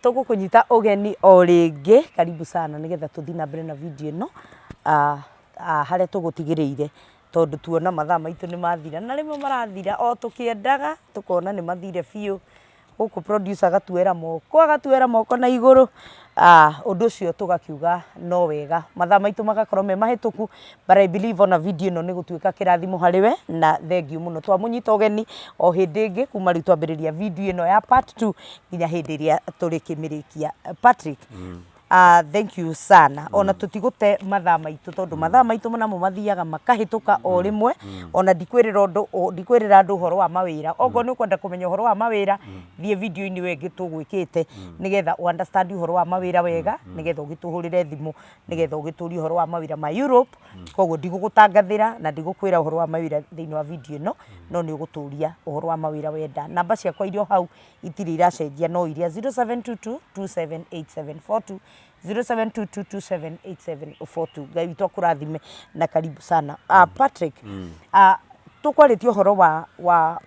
Tũgũkũnyita ũgeni o rĩngĩ, karibu sana nĩgetha tũthiĩ na mbere na video ĩno harĩa tũgũtigĩrĩire, tondũ tuona mathaa maitũ nĩ mathira, na rĩmwe marathira o tũkĩendaga, tũkona nĩ mathire biũ. Gũkũ producer agatuoera moko, agatuoera moko na igũrũ, ũndũ ũcio tũgakiuga no wega. Mathaa maitũ magakorwo me mahĩtũku, but I believe ona video ĩno nĩ ĩgũtuĩka kĩrathimo harĩ we, na thengiũ mũno. Twamũnyita ũgeni o hĩndĩ ĩngĩ kuma rĩu twambĩrĩria video ĩno ya part 2 nginya hĩndĩ ĩrĩa tũrĩkĩmĩrĩkia. Patrick, thank you sana. Ona tũtigũte mathaa maitũ tondũ mathaa maitũ namo mathiaga makahĩtũka o rĩmwe. Ona ndikwĩrĩra ũndũ, ndikwĩrĩra andũ ũhoro wa mawĩra. Okorwo nĩ ũkwenda kũmenya ũhoro wa mawĩra, thiĩ video-inĩ ĩyo ĩngĩ tũgwĩkĩte nĩgetha ũ understand ũhoro wa mawĩra wega, nĩgetha ũgĩtũhũrĩre thimũ, nĩgetha ũgĩtũrie ũhoro wa mawĩra ma Europe. Koguo ndigũgũtangathĩra na ndigũkwĩra ũhoro wa mawĩra thĩinĩ wa video ĩno, no nĩ ũgũtũria ũhoro wa mawĩra wenda. Namba ciakwa irĩ o hau, itirĩ iracenjia, no iria 0722 278742, 0722 278742. Ngai witũ akũrathime na karibu sana. Patrick, tũkwarĩtie ũhoro wa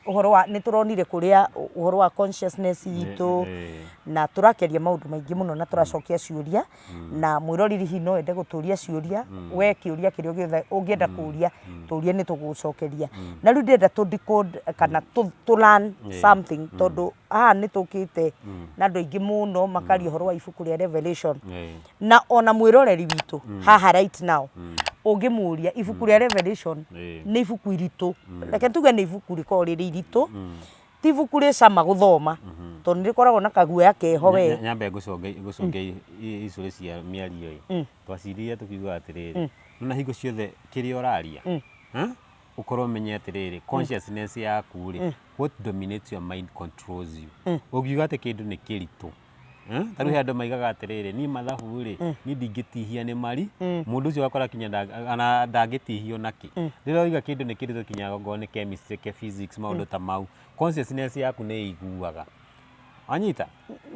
ũhoro wa nĩ tũronire kũrĩa ũhoro wa consciousness itũ, na tũrakĩaria maũndũ maingĩ mũno na tũracokia ciũria, na mwĩroreri hihi no ende gũtũria ciũria. We kĩũria kĩrĩa gĩothe ũngĩenda kũria, tũrie, nĩ tũgũcokeria. Na rĩu ndĩrenda tũ decode kana tũ learn something, tondũ haha nĩ tũkĩte na andũ aingĩ mũno makaria ũhoro wa ibuku rĩa Revelation, na ona mwĩroreri witũ haha right now ũngĩmũria ibuku rĩa Revelation, nĩ ibuku iritũ, reke tuge nĩ ibuku rĩkoragwo rĩrĩ iritũ, ti ibuku rĩ cama gũthoma, tondũ nĩ rĩkoragwo na kaguoya keho we. Nyambe ngũcoke icũrĩ cia mĩario ĩ twacirire, tũkiuga atĩrĩrĩ, nona hingo ciothe kĩrĩa ũraria, huh? Ũkorwo ũmenye atĩrĩrĩ, consciousness yaku rĩ, what dominates your mind controls you. Ũngiuga atĩ kĩndũ nĩ kĩritũ, eh? Ta rĩu he andũ maigaga atĩrĩrĩ, niĩ mathabu rĩ, niĩ ndingĩtihia nĩ mari mũndũ ũcio, ũgakora kinya ona ndangĩtihio nakĩ. Rĩrĩa waiga kĩndũ nĩ kĩritũ, kinya okorwo nĩ chemistry, ke physics, maũndũ ta mau, consciousness yaku nĩ ĩiguaga wanyita.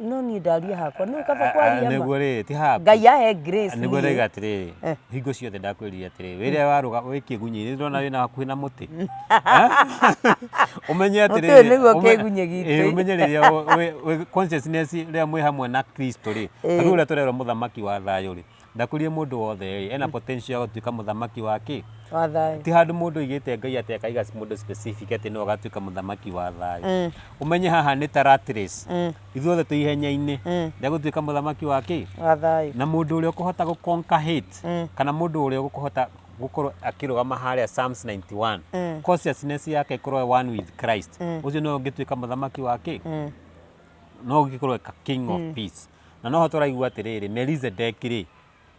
No niĩ ndaria hakwa nĩ kaba kwaria ma. Nĩguo rĩ, ti haku. Ngai ahe grace. Nĩguo niĩ. Ndaiga atĩrĩrĩ, hingo ciothe ndakwĩrire atĩrĩrĩ, wĩrĩa warũga wĩ kĩgunyĩ-inĩ, ndĩrona wĩna hakuhĩ na mũtĩ. Eh? Ũmenye Mũtĩ ũyũ atĩrĩrĩ, nĩguo kĩgunyĩ gitũ. Ũmenye rĩrĩa consciousness rĩrĩa mwĩ hamwe na Kristo rĩ, ta rĩu ũrĩa tũrerwo mũthamaki wa thayũ rĩ, ndakũrie mũndũ wothe rĩ ena potential ya gũtuĩka mũthamaki wa kĩ? Wa thayũ. Ti handũ mũndũ oigĩte Ngai atĩ akaiga mũndũ specific atĩ no agatuĩka mũthamaki wa thayũ. Ũmenye haha nĩ ta rat race, ithuothe twĩ ihenya-inĩ rĩa gũtuĩka mũthamaki wa kĩ? Wa thayũ. Na mũndũ ũrĩa ũkũhota gũ conquer hate, kana mũndũ ũrĩa ũkũhota gũkorwo akĩrũgama harĩa Psalms 91, consciousness yake ĩkorwo one with Christ, ũcio nĩwe ũngĩtuĩka mũthamaki wa kĩ? No ũngĩkorwo king of peace. Na noho tũraigua atĩrĩrĩ, Melchizedek rĩ,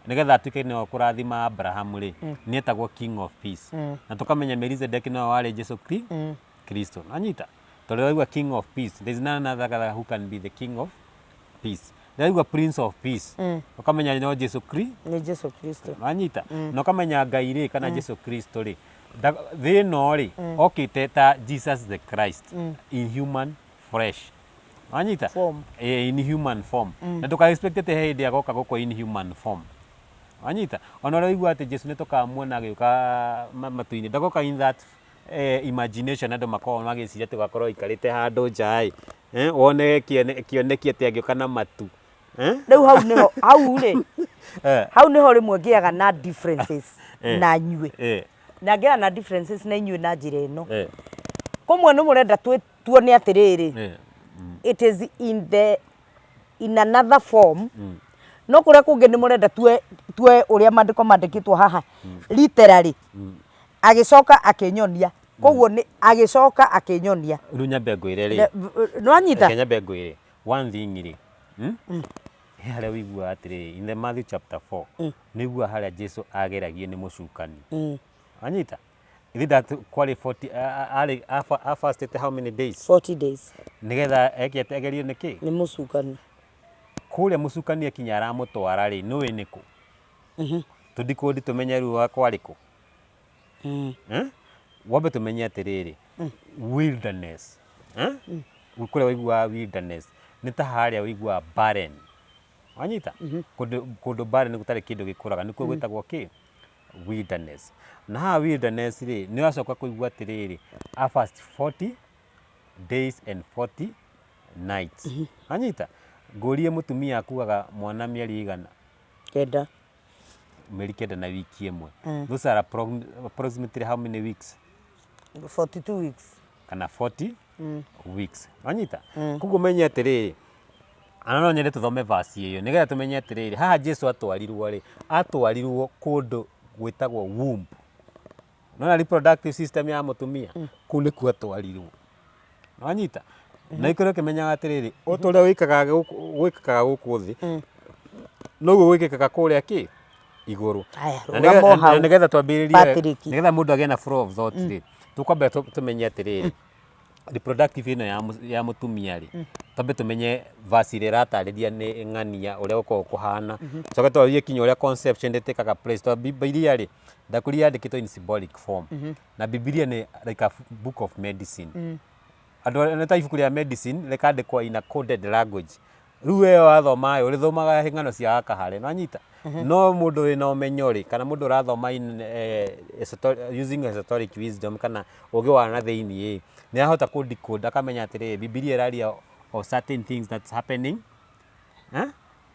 nĩgetha atuĩke nĩwe kũrathima Abrahamu rĩ, nĩetagwo king of peace, na tũkamenya Melchizedek nĩwe warĩ Jesu Kristo. Nanyita tondũ raigua king of peace, there is none other who can be the king of peace. Ndaigua prince of peace, ũkamenya no Jesu Kristo. Nĩ Jesu Kristo. Wanyita, na ũkamenya Ngai rĩ, kana Jesu Kristo rĩ, thĩ ĩno rĩ, okĩte ta Jesus the Christ in human flesh, wanyita? Form. In human form. Na ndũka expect atĩ he hĩndĩ agoka gũkũ in human form, wanyita? Ona ũrĩa ũigua atĩ Jesu nĩ tũkamuona agĩũka matu-inĩ, ndagoka in that imagination andũ makoragwo magĩciria atĩ ũgakorwo ũikarĩte handũ nja ĩ, wone kĩoneki atĩ agĩũka na matu, eh? Rĩu hau nĩho, hau rĩ, hau nĩho rĩmwe ngĩaga na differences na inyuĩ, na ngĩaga na differences na inyuĩ na njĩra ĩno. Kũmwe nĩ mũrenda tuone atĩrĩrĩ, it is in another form, no kũrĩa kũngĩ nĩ mũrenda tue ũrĩa maandĩko mandĩkĩtwo haha literally, agĩcoka akĩnyonia, koguo nĩ agĩcoka akĩnyonia. Rĩu nyambe ngwĩre rĩ, Nĩwanyita? Reke nyambe ngwĩre one thing rĩ, He harĩa ũiguaga atĩrĩrĩ, in the Matthew chapter 4, nĩ ũiguaga harĩa Jesu ageragio nĩ mũcukani, wanyita? Ithe kwarĩ 40 arĩ afastĩte how many days? 40 days. Nĩgetha eke atĩ agerio nĩ kĩ? Nĩ mũcukani. Kũrĩa mũcukani akinya aramũtwara rĩ, nĩũĩ nĩ kũ? Tũndikũndi tũmenye rĩu kwarĩ kũ. Eh? Wambe tũmenye atĩrĩrĩ, wilderness, eh? Kũrĩa waiguaga wilderness nĩ ta harĩa waiguaga barren, wanyita? Kũndũ barren gũtarĩ kĩndũ gĩkũraga, nĩkuo gwĩtagwo kĩ? Wilderness. Na haha wilderness rĩ, nĩ ũracoka kũigua atĩrĩrĩ, a fast 40 days and 40 nights. Anyita ngũrie, mũtumia akuaga mwana mĩeri igana? 9. Mĩeri 9 na wiki 1. Those are approximately how many weeks? 42 weeks. Kana 40 weeks. Wanyita? Koguo menye atĩrĩrĩ, ana no nyende tũthome verse ĩyo nĩgetha tũmenye atĩrĩrĩ, haha Jesu atwarirwo rĩ, atwarirwo kũndũ gwĩtagwo womb. Nona reproductive system ya mũtumia, kũu nĩkuo atwarirwo. Wanyita? Na ikorwo ũkĩmenyaga atĩrĩrĩ, o ta ũrĩa wĩkaga gũkũ, gwĩkĩkaga gũkũ thĩ, noguo gwĩkĩkaga kũrĩa kĩ igũrũ. Haya, Na rũgama o hau. Na nĩgetha twambĩrĩrie, Patrick. nĩgetha mũndũ agĩe na flow of thought rĩ, tũkwamba tũmenye atĩrĩrĩ, reproductive ĩno ya mũtumia rĩ, twambe tũmenye verse ĩrĩa ĩratarĩria nĩ ng'ania ũrĩa gũkoragwo kũhana, coke twarie kinya ũrĩa conception ĩtĩkaga place, tondũ Bibilia rĩ, ndakũria yandĩkĩtwo in symbolic form, na Bibilia nĩ like a book of medicine. Andũ arĩa nĩ ta ibuku rĩa medicine rĩkandĩkwo in a coded language. Rĩu we wathoma ĩ, ũrĩthomaga ng'ano cia akahare, nĩwanyita? No mũndũ wĩna ũmenyo rĩ, kana mũndũ ũrathoma in using esoteric wisdom kana ũgĩ wa na thĩiniĩ ĩ, nĩ arahota kũ decode akamenya atĩrĩrĩ, Bibilia ĩraria of certain things that's happening, eh,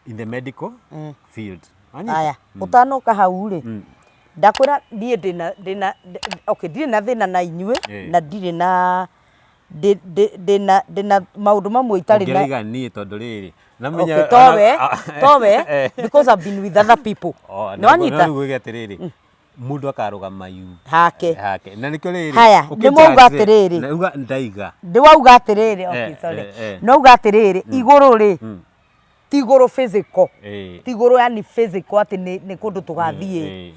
in the medical field. Wanyita? Aya, ũtanoka hau rĩ, ndakwĩra niĩ ndĩna okay, ndirĩ na thĩna na inyuĩ, na ndirĩ na ndĩna maũndũ mamwe itarĩ na Ũngĩraiga niĩ tondũ rĩrĩ, Okay, towe, because I've been with other people. Oh, Nĩ wanyita? Rĩu gwĩke atĩrĩrĩ, mũndũ akarũgama yu Hake. Hake na nĩkĩo rĩrĩ. Haya, ũkĩ nĩ mwauga judge rĩ, atĩrĩrĩ. na uga ndaiga. Ndĩ wauga atĩrĩrĩ, okay, sorry. No uga atĩrĩrĩ, igũrũ rĩ, ti igũrũ physical, ti igũrũ yani physical atĩ nĩ kũndũ tũgathiĩ.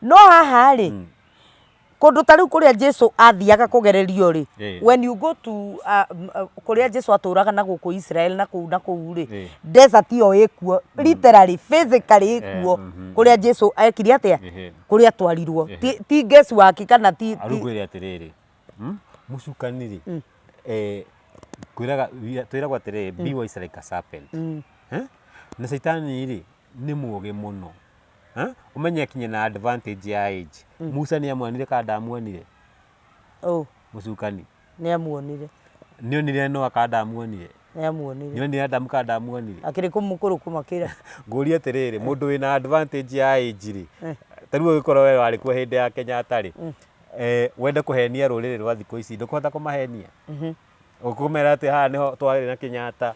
No haha rĩ, kũndũ ta rĩu kũrĩa Jesu athiaga kũgererio rĩ, when you go to kũrĩa Jesu atũraga na gũkũ Israel na kũu rĩ, desert ĩyo ĩkuo literally, physically ĩkuo, kũrĩa Jesu ekire atĩa, kũrĩa atwarirwo. Ti guess work kana ti Arĩu ngwĩre atĩrĩrĩ, Mũcukani rĩ, kwĩraga twĩragwo atĩrĩrĩ, "Be wise like a serpent." Eh? Na caitani rĩ, nĩ mũũgĩ mũno. Eh? Ũmenye kinya na advantage ya age. Musa nĩ amuonire kana ndamuonire? Oh. Mũcukani. Nĩ amuonire. Nĩ onire Noa kana ndamuonire? Nĩ amuonire. Nĩ onire Adamu kana ndamuonire? Akĩrĩ kũmũkũrũ kũmakĩra. Ngũrie atĩrĩrĩ, mũndũ wĩna advantage ya age rĩ, ta rĩu ũgĩkorwo we warĩ kuo hĩndĩ ya Kenyatta rĩ, wende kũhenia rũrĩrĩ rwa thikũ ici, ndũkũhota kũmahenia? Ũkũmera atĩ haha nĩho twarĩ na Kenyatta.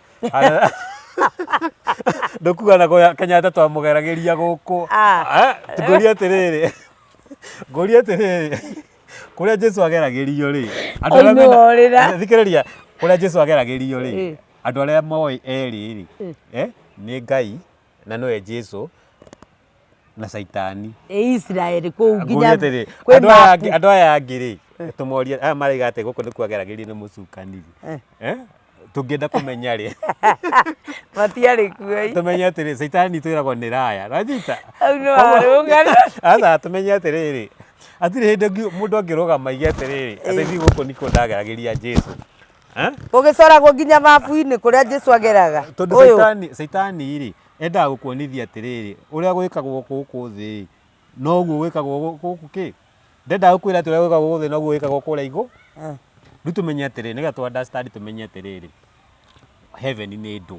Ndũkuga na kũrĩa Kenyatta twamũgeragĩria gũkũ. Ah. Eh, ngũrie atĩrĩrĩ, ngũrie atĩrĩrĩ, kũrĩa Jesu ageragĩrio rĩ, andũ arĩa Oi, nĩworĩra. Thikĩrĩria, kũrĩa Jesu ageragĩrio rĩ, andũ arĩa moĩ erĩ rĩ, nĩ Ngai na nĩwe Jesu na Caitani. Ĩ Israel kũu Ngũrie nginya atĩrĩ, kwĩ andũ aya mapu. andũ aya angĩ rĩ, tũmorie, aya maraiga atĩ gũkũ nĩkuo ageragĩrio nĩ mũcukani rĩ, eh, tũngĩenda kũmenya rĩ, Matiarĩ kuo ĩ. Tũmenye atĩrĩ, caitani twĩragwo nĩ raya, nĩwanyita? Hau nĩ warũgana. Aca, tũmenye atĩrĩrĩ, hatirĩ hĩndĩ mũndũ angĩrũgama aige atĩrĩrĩ, atĩ ithuĩ gũkũ nĩkuo ndageragĩria Jesu. Eh? Gũgĩcoragwo nginya mabu-inĩ kũrĩa Jesu ageraga. Tondũ Ũyũ. Caitani rĩ, endaga gũkuonithia atĩrĩrĩ, ũrĩa gwĩkagwo gũkũ thĩ noguo gwĩkagwo gũkũ kĩ, ndendaga gũkwĩra atĩ ũrĩa gwĩkagwo gũkũ thĩ noguo gwĩkagwo kũrĩa igũ. Rĩu tũmenye atĩrĩrĩ, nĩgetha tũ understand, tũmenye atĩrĩrĩ, heaven nĩ ndũ.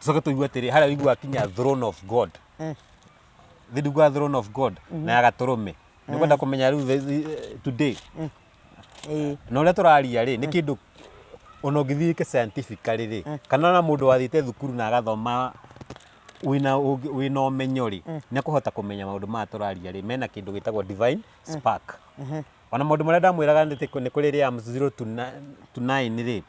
Tũcoke tũigue atĩrĩrĩ, harĩa ũiguaga kinya throne of God. Thĩ ndiguaga throne of God na ya gatũrũme. Nĩ ũkwenda kũmenya rĩu today na ũrĩa tũraria rĩ, nĩ kĩndũ ona ũngĩthiĩ wĩke scientifically rĩ, kana ona mũndũ wathiĩte thukuru na agathoma wĩna ũmenyo rĩ, nĩ akũhota kũmenya maũndũ maya tũraria rĩ, mena kĩndũ gĩtagwo divine spark. Ona maũndũ marĩa ndamwĩraga nĩ kũrĩ realms 0 to 9 rĩ,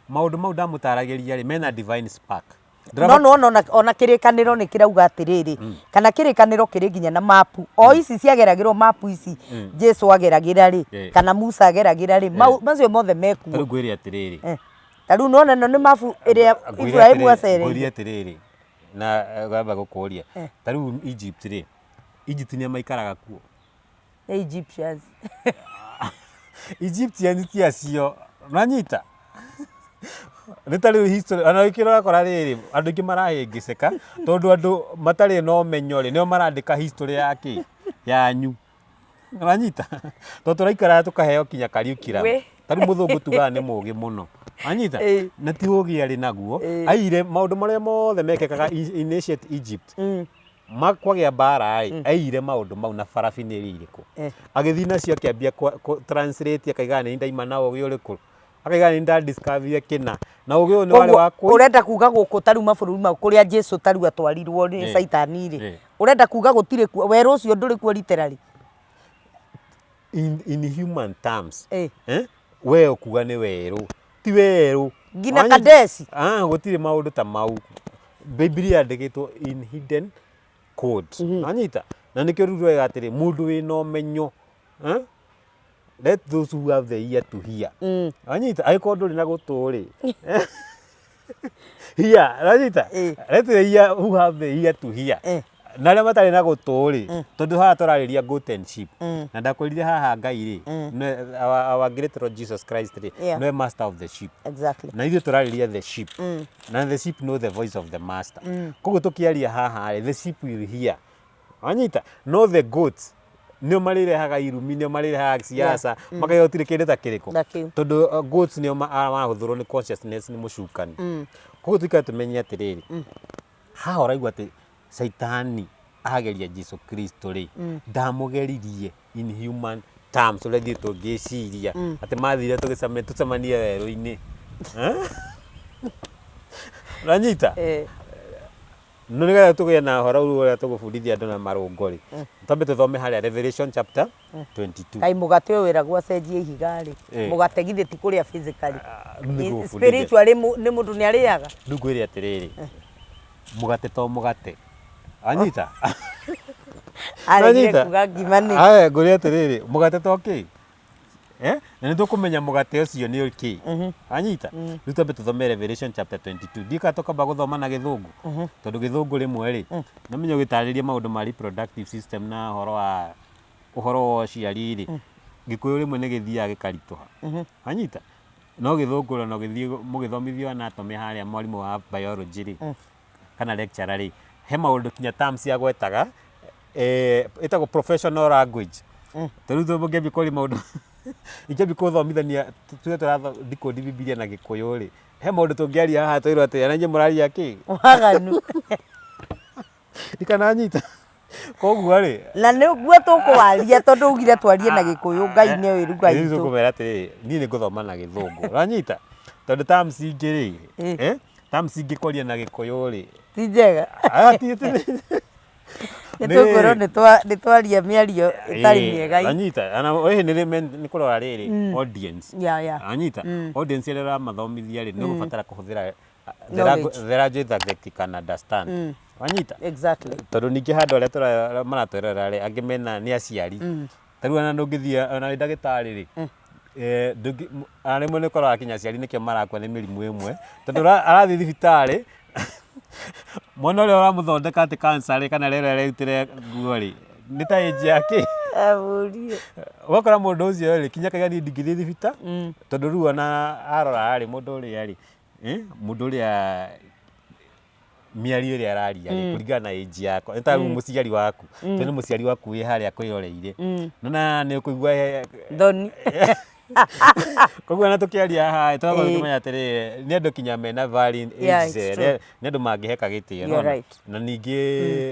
maũndũ mau ndamũtaragĩria rĩ, mena divine spark. No nĩwona ona kĩrĩkanĩro nĩ kĩrauga atĩrĩrĩ, kana kĩrĩkanĩro kĩrĩ nginya na mapu o ici ciageragĩrwo, mapu ici Jesu ageragĩra rĩ, kana Musa ageragĩra rĩ, macio mothe mekuo. Tarĩu ngwĩre atĩrĩrĩ. Ta rĩu nĩwona ĩno nĩ mabu ĩrĩa Ngwĩre Iburahĩmu ngwĩre acereire. Atĩrĩrĩ, na ngamba gũkũria, ta rĩu Egypt rĩ, Egypt nĩ maikaraga kuo? Egyptians. Egyptians ti acio nanyita nĩ ta rĩu history ona gĩkĩro ũrakora rĩrĩ, andũ aingĩ marahĩngĩcĩka tondũ andũ matarĩ na ũmenyo rĩ, nĩo marandĩka history ya kĩ yanyu, ũranyita? Tondũ tũraikara tũkaheo kinya curriculum. We. Ta rĩu mũthũngũ tugaga nĩ mũgĩ mũno. Anyita? Na ti ũgĩ arĩ naguo. Aiyire maũndũ marĩa mothe mekĩkaga in ancient Egypt. Kwagĩa mbara rĩ, aiyire maũndũ mau na barabi nĩ irĩkũ. Agĩthiĩ nacio akĩambia translate akaigaga nĩ ndaima na ũgĩ ũrĩkũ. Akaigaga nĩ nda discover kĩna. Na ũgĩ ũyũ nĩ warĩ wa kũ Ũrenda kuga gũkũ ta rĩu mabũrũri mau kũrĩa Jesu ta rĩu atwarirwo nĩ caitani rĩ, ũrenda kuga gũtirĩ kuo, werũ ũcio ndũrĩ kuo literally? In human terms, eh? We ũkuga nĩ werũ, ti werũ. Nginya Kadesi? Ah, gũtirĩ maũndũ ta mau. Bibilia yandĩkĩtwo in hidden code. Wanyita? Na nĩkĩo rĩu tũrauga atĩrĩ, mũndũ wĩna ũmenyo, eh? Let those who have the ear to hear. Wanyita? Angĩkorwo ndũrĩ na gũtũ rĩ, hear, wanyita? Let the ear who have the ear to hear. Na arĩa matarĩ na gũtũ rĩ, tondũ haha tũrarĩria goat and sheep. Na ndakwĩrire haha Ngai rĩ, nĩwe our great Lord Jesus Christ rĩ, nĩwe master of the sheep. Na ithuĩ tũrarĩria the sheep. Na the sheep know the voice of the master. Koguo tũkĩaria haha rĩ, the sheep will hear. Wanyita? No the goats nĩo marĩrehaga irumi, nĩo marĩrehaga siasa, makaiga gũtirĩ kĩndũ ta kĩrĩkũ. Ta kĩu. Tondũ goats nĩo marahũthĩrwo nĩ consciousness nĩ mũcukani. Koguo tũikare tũmenye atĩrĩrĩ, haha ũraigua atĩ caitani ageria Jesu Kristo rĩ, ndamũgeririe in human terms ũrĩa ithuĩ tũngĩciria atĩ mathire tũcemanie werũ-inĩ. Ũranyita? No nĩgetha tũgĩe na ũhoro ũrĩa tũgũbundithia andũ na marũngo rĩ, twambe tũthome harĩa Revelation chapter 22. Kaĩ mũgate ũyũ wĩragwo acenjie ihiga rĩ, mũgate githĩ ti kũrĩa physically? Spiritually nĩ mũndũ nĩ arĩaga? Rĩu ngwĩre atĩrĩrĩ, mũgate to mũgate. Wanyita? Aregire kuga ngima nĩ. Aya ngwĩre atĩrĩrĩ, mũgate to kĩ? Eh? Na nĩ tũkũmenya mũgate ũcio nĩ kĩ. Wanyita? Rĩu twambe tũthome Revelation chapter 22. Ndiũĩ kana tũkamba gũthoma na gĩthũngũ. Tondũ gĩthũngũ rĩmwe rĩ, no menya ũgĩtarĩria maũndũ ma reproductive system na ũhoro wa ũhoro wa ũciari rĩ, gĩkũyũ rĩmwe nĩ gĩthiaga gĩkaritũha. Wanyita? No gĩthũngũ ona ũgĩthiĩ mũgĩthomithio anatomy harĩa mwarimũ wa biology rĩ, kana lecturer rĩ, he maũndũ kinya terms agwetaga, ĩtagwo professional language. Ta rĩu ũngĩambia kwaria maũndũ ingĩambia kũthomithania tuge tũra decode Bibilia na gĩkũyũ rĩ, he maũndũ tũngĩaria haha twĩrwo atĩ na inyuĩ mũraria kĩ? Waganu. Ndikananyita. Koguo rĩ, Na nĩguo tũkwaria tondũ ugire twarie na gĩkũyũ Ngai nĩoĩ lugha Rĩu itũ. tũkũmera atĩrĩrĩ, niĩ nĩ ngũthoma na gĩthũngũ. Ũranyita? Tondũ terms ingĩ rĩ, terms ingĩ kwaria na gĩkũyũ rĩ, Ti njega. Ah, ti ti Nĩ tũkwĩrwo nĩ twaria mĩario ĩtarĩ mĩega. Anyita, ana ĩhĩ nĩ nĩ kũrora rĩrĩ audience. Yeah. Anyita, audience ĩrĩa ũramathomithia rĩ, nĩ ũgũbatara kũhũthĩra Knowledge. the language that they can understand. Wanyita? Exactly. Tondũ ningĩ handũ arĩa maratwerera rĩ, angĩ mena nĩ aciari. Ta rĩu ona ndũngĩthiĩ ona wĩ ndagĩtarĩ rĩ, ona rĩmwe nĩ ũkoraga kinya aciari nĩkĩo marakua nĩ mĩrimũ ĩmwe, tondũ arathiĩ thibitarĩ, mwana ũrĩa ũramũthondeka atĩ cancer rĩ, kana rĩrĩa arerutĩra nguo rĩ, nĩ ta age ya kĩ? Amũrie. Ũgakora mũndũ ũcio rĩ, kinya akauga niĩ ndingĩthiĩ thibitarĩ, tondũ rĩu ona arora rĩ, mũndũ ũrĩa rĩ, mũndũ ũrĩa mĩario ĩrĩa araria rĩ, kũringana na age yakwa, nĩ ta rĩu mũciari waku, tondũ nĩ mũciari waku wĩ harĩa akwĩroreire, nĩ nĩ ũkũigua Thoni. Koguo ona tũkĩaria haha tũgakorwo tũkĩmenya atĩrĩrĩ, nĩ andũ kinya mena varying Yeah, ages, it's true. nĩ andũ mangĩheka gĩtĩo, You're nĩwona? right. Na ningĩ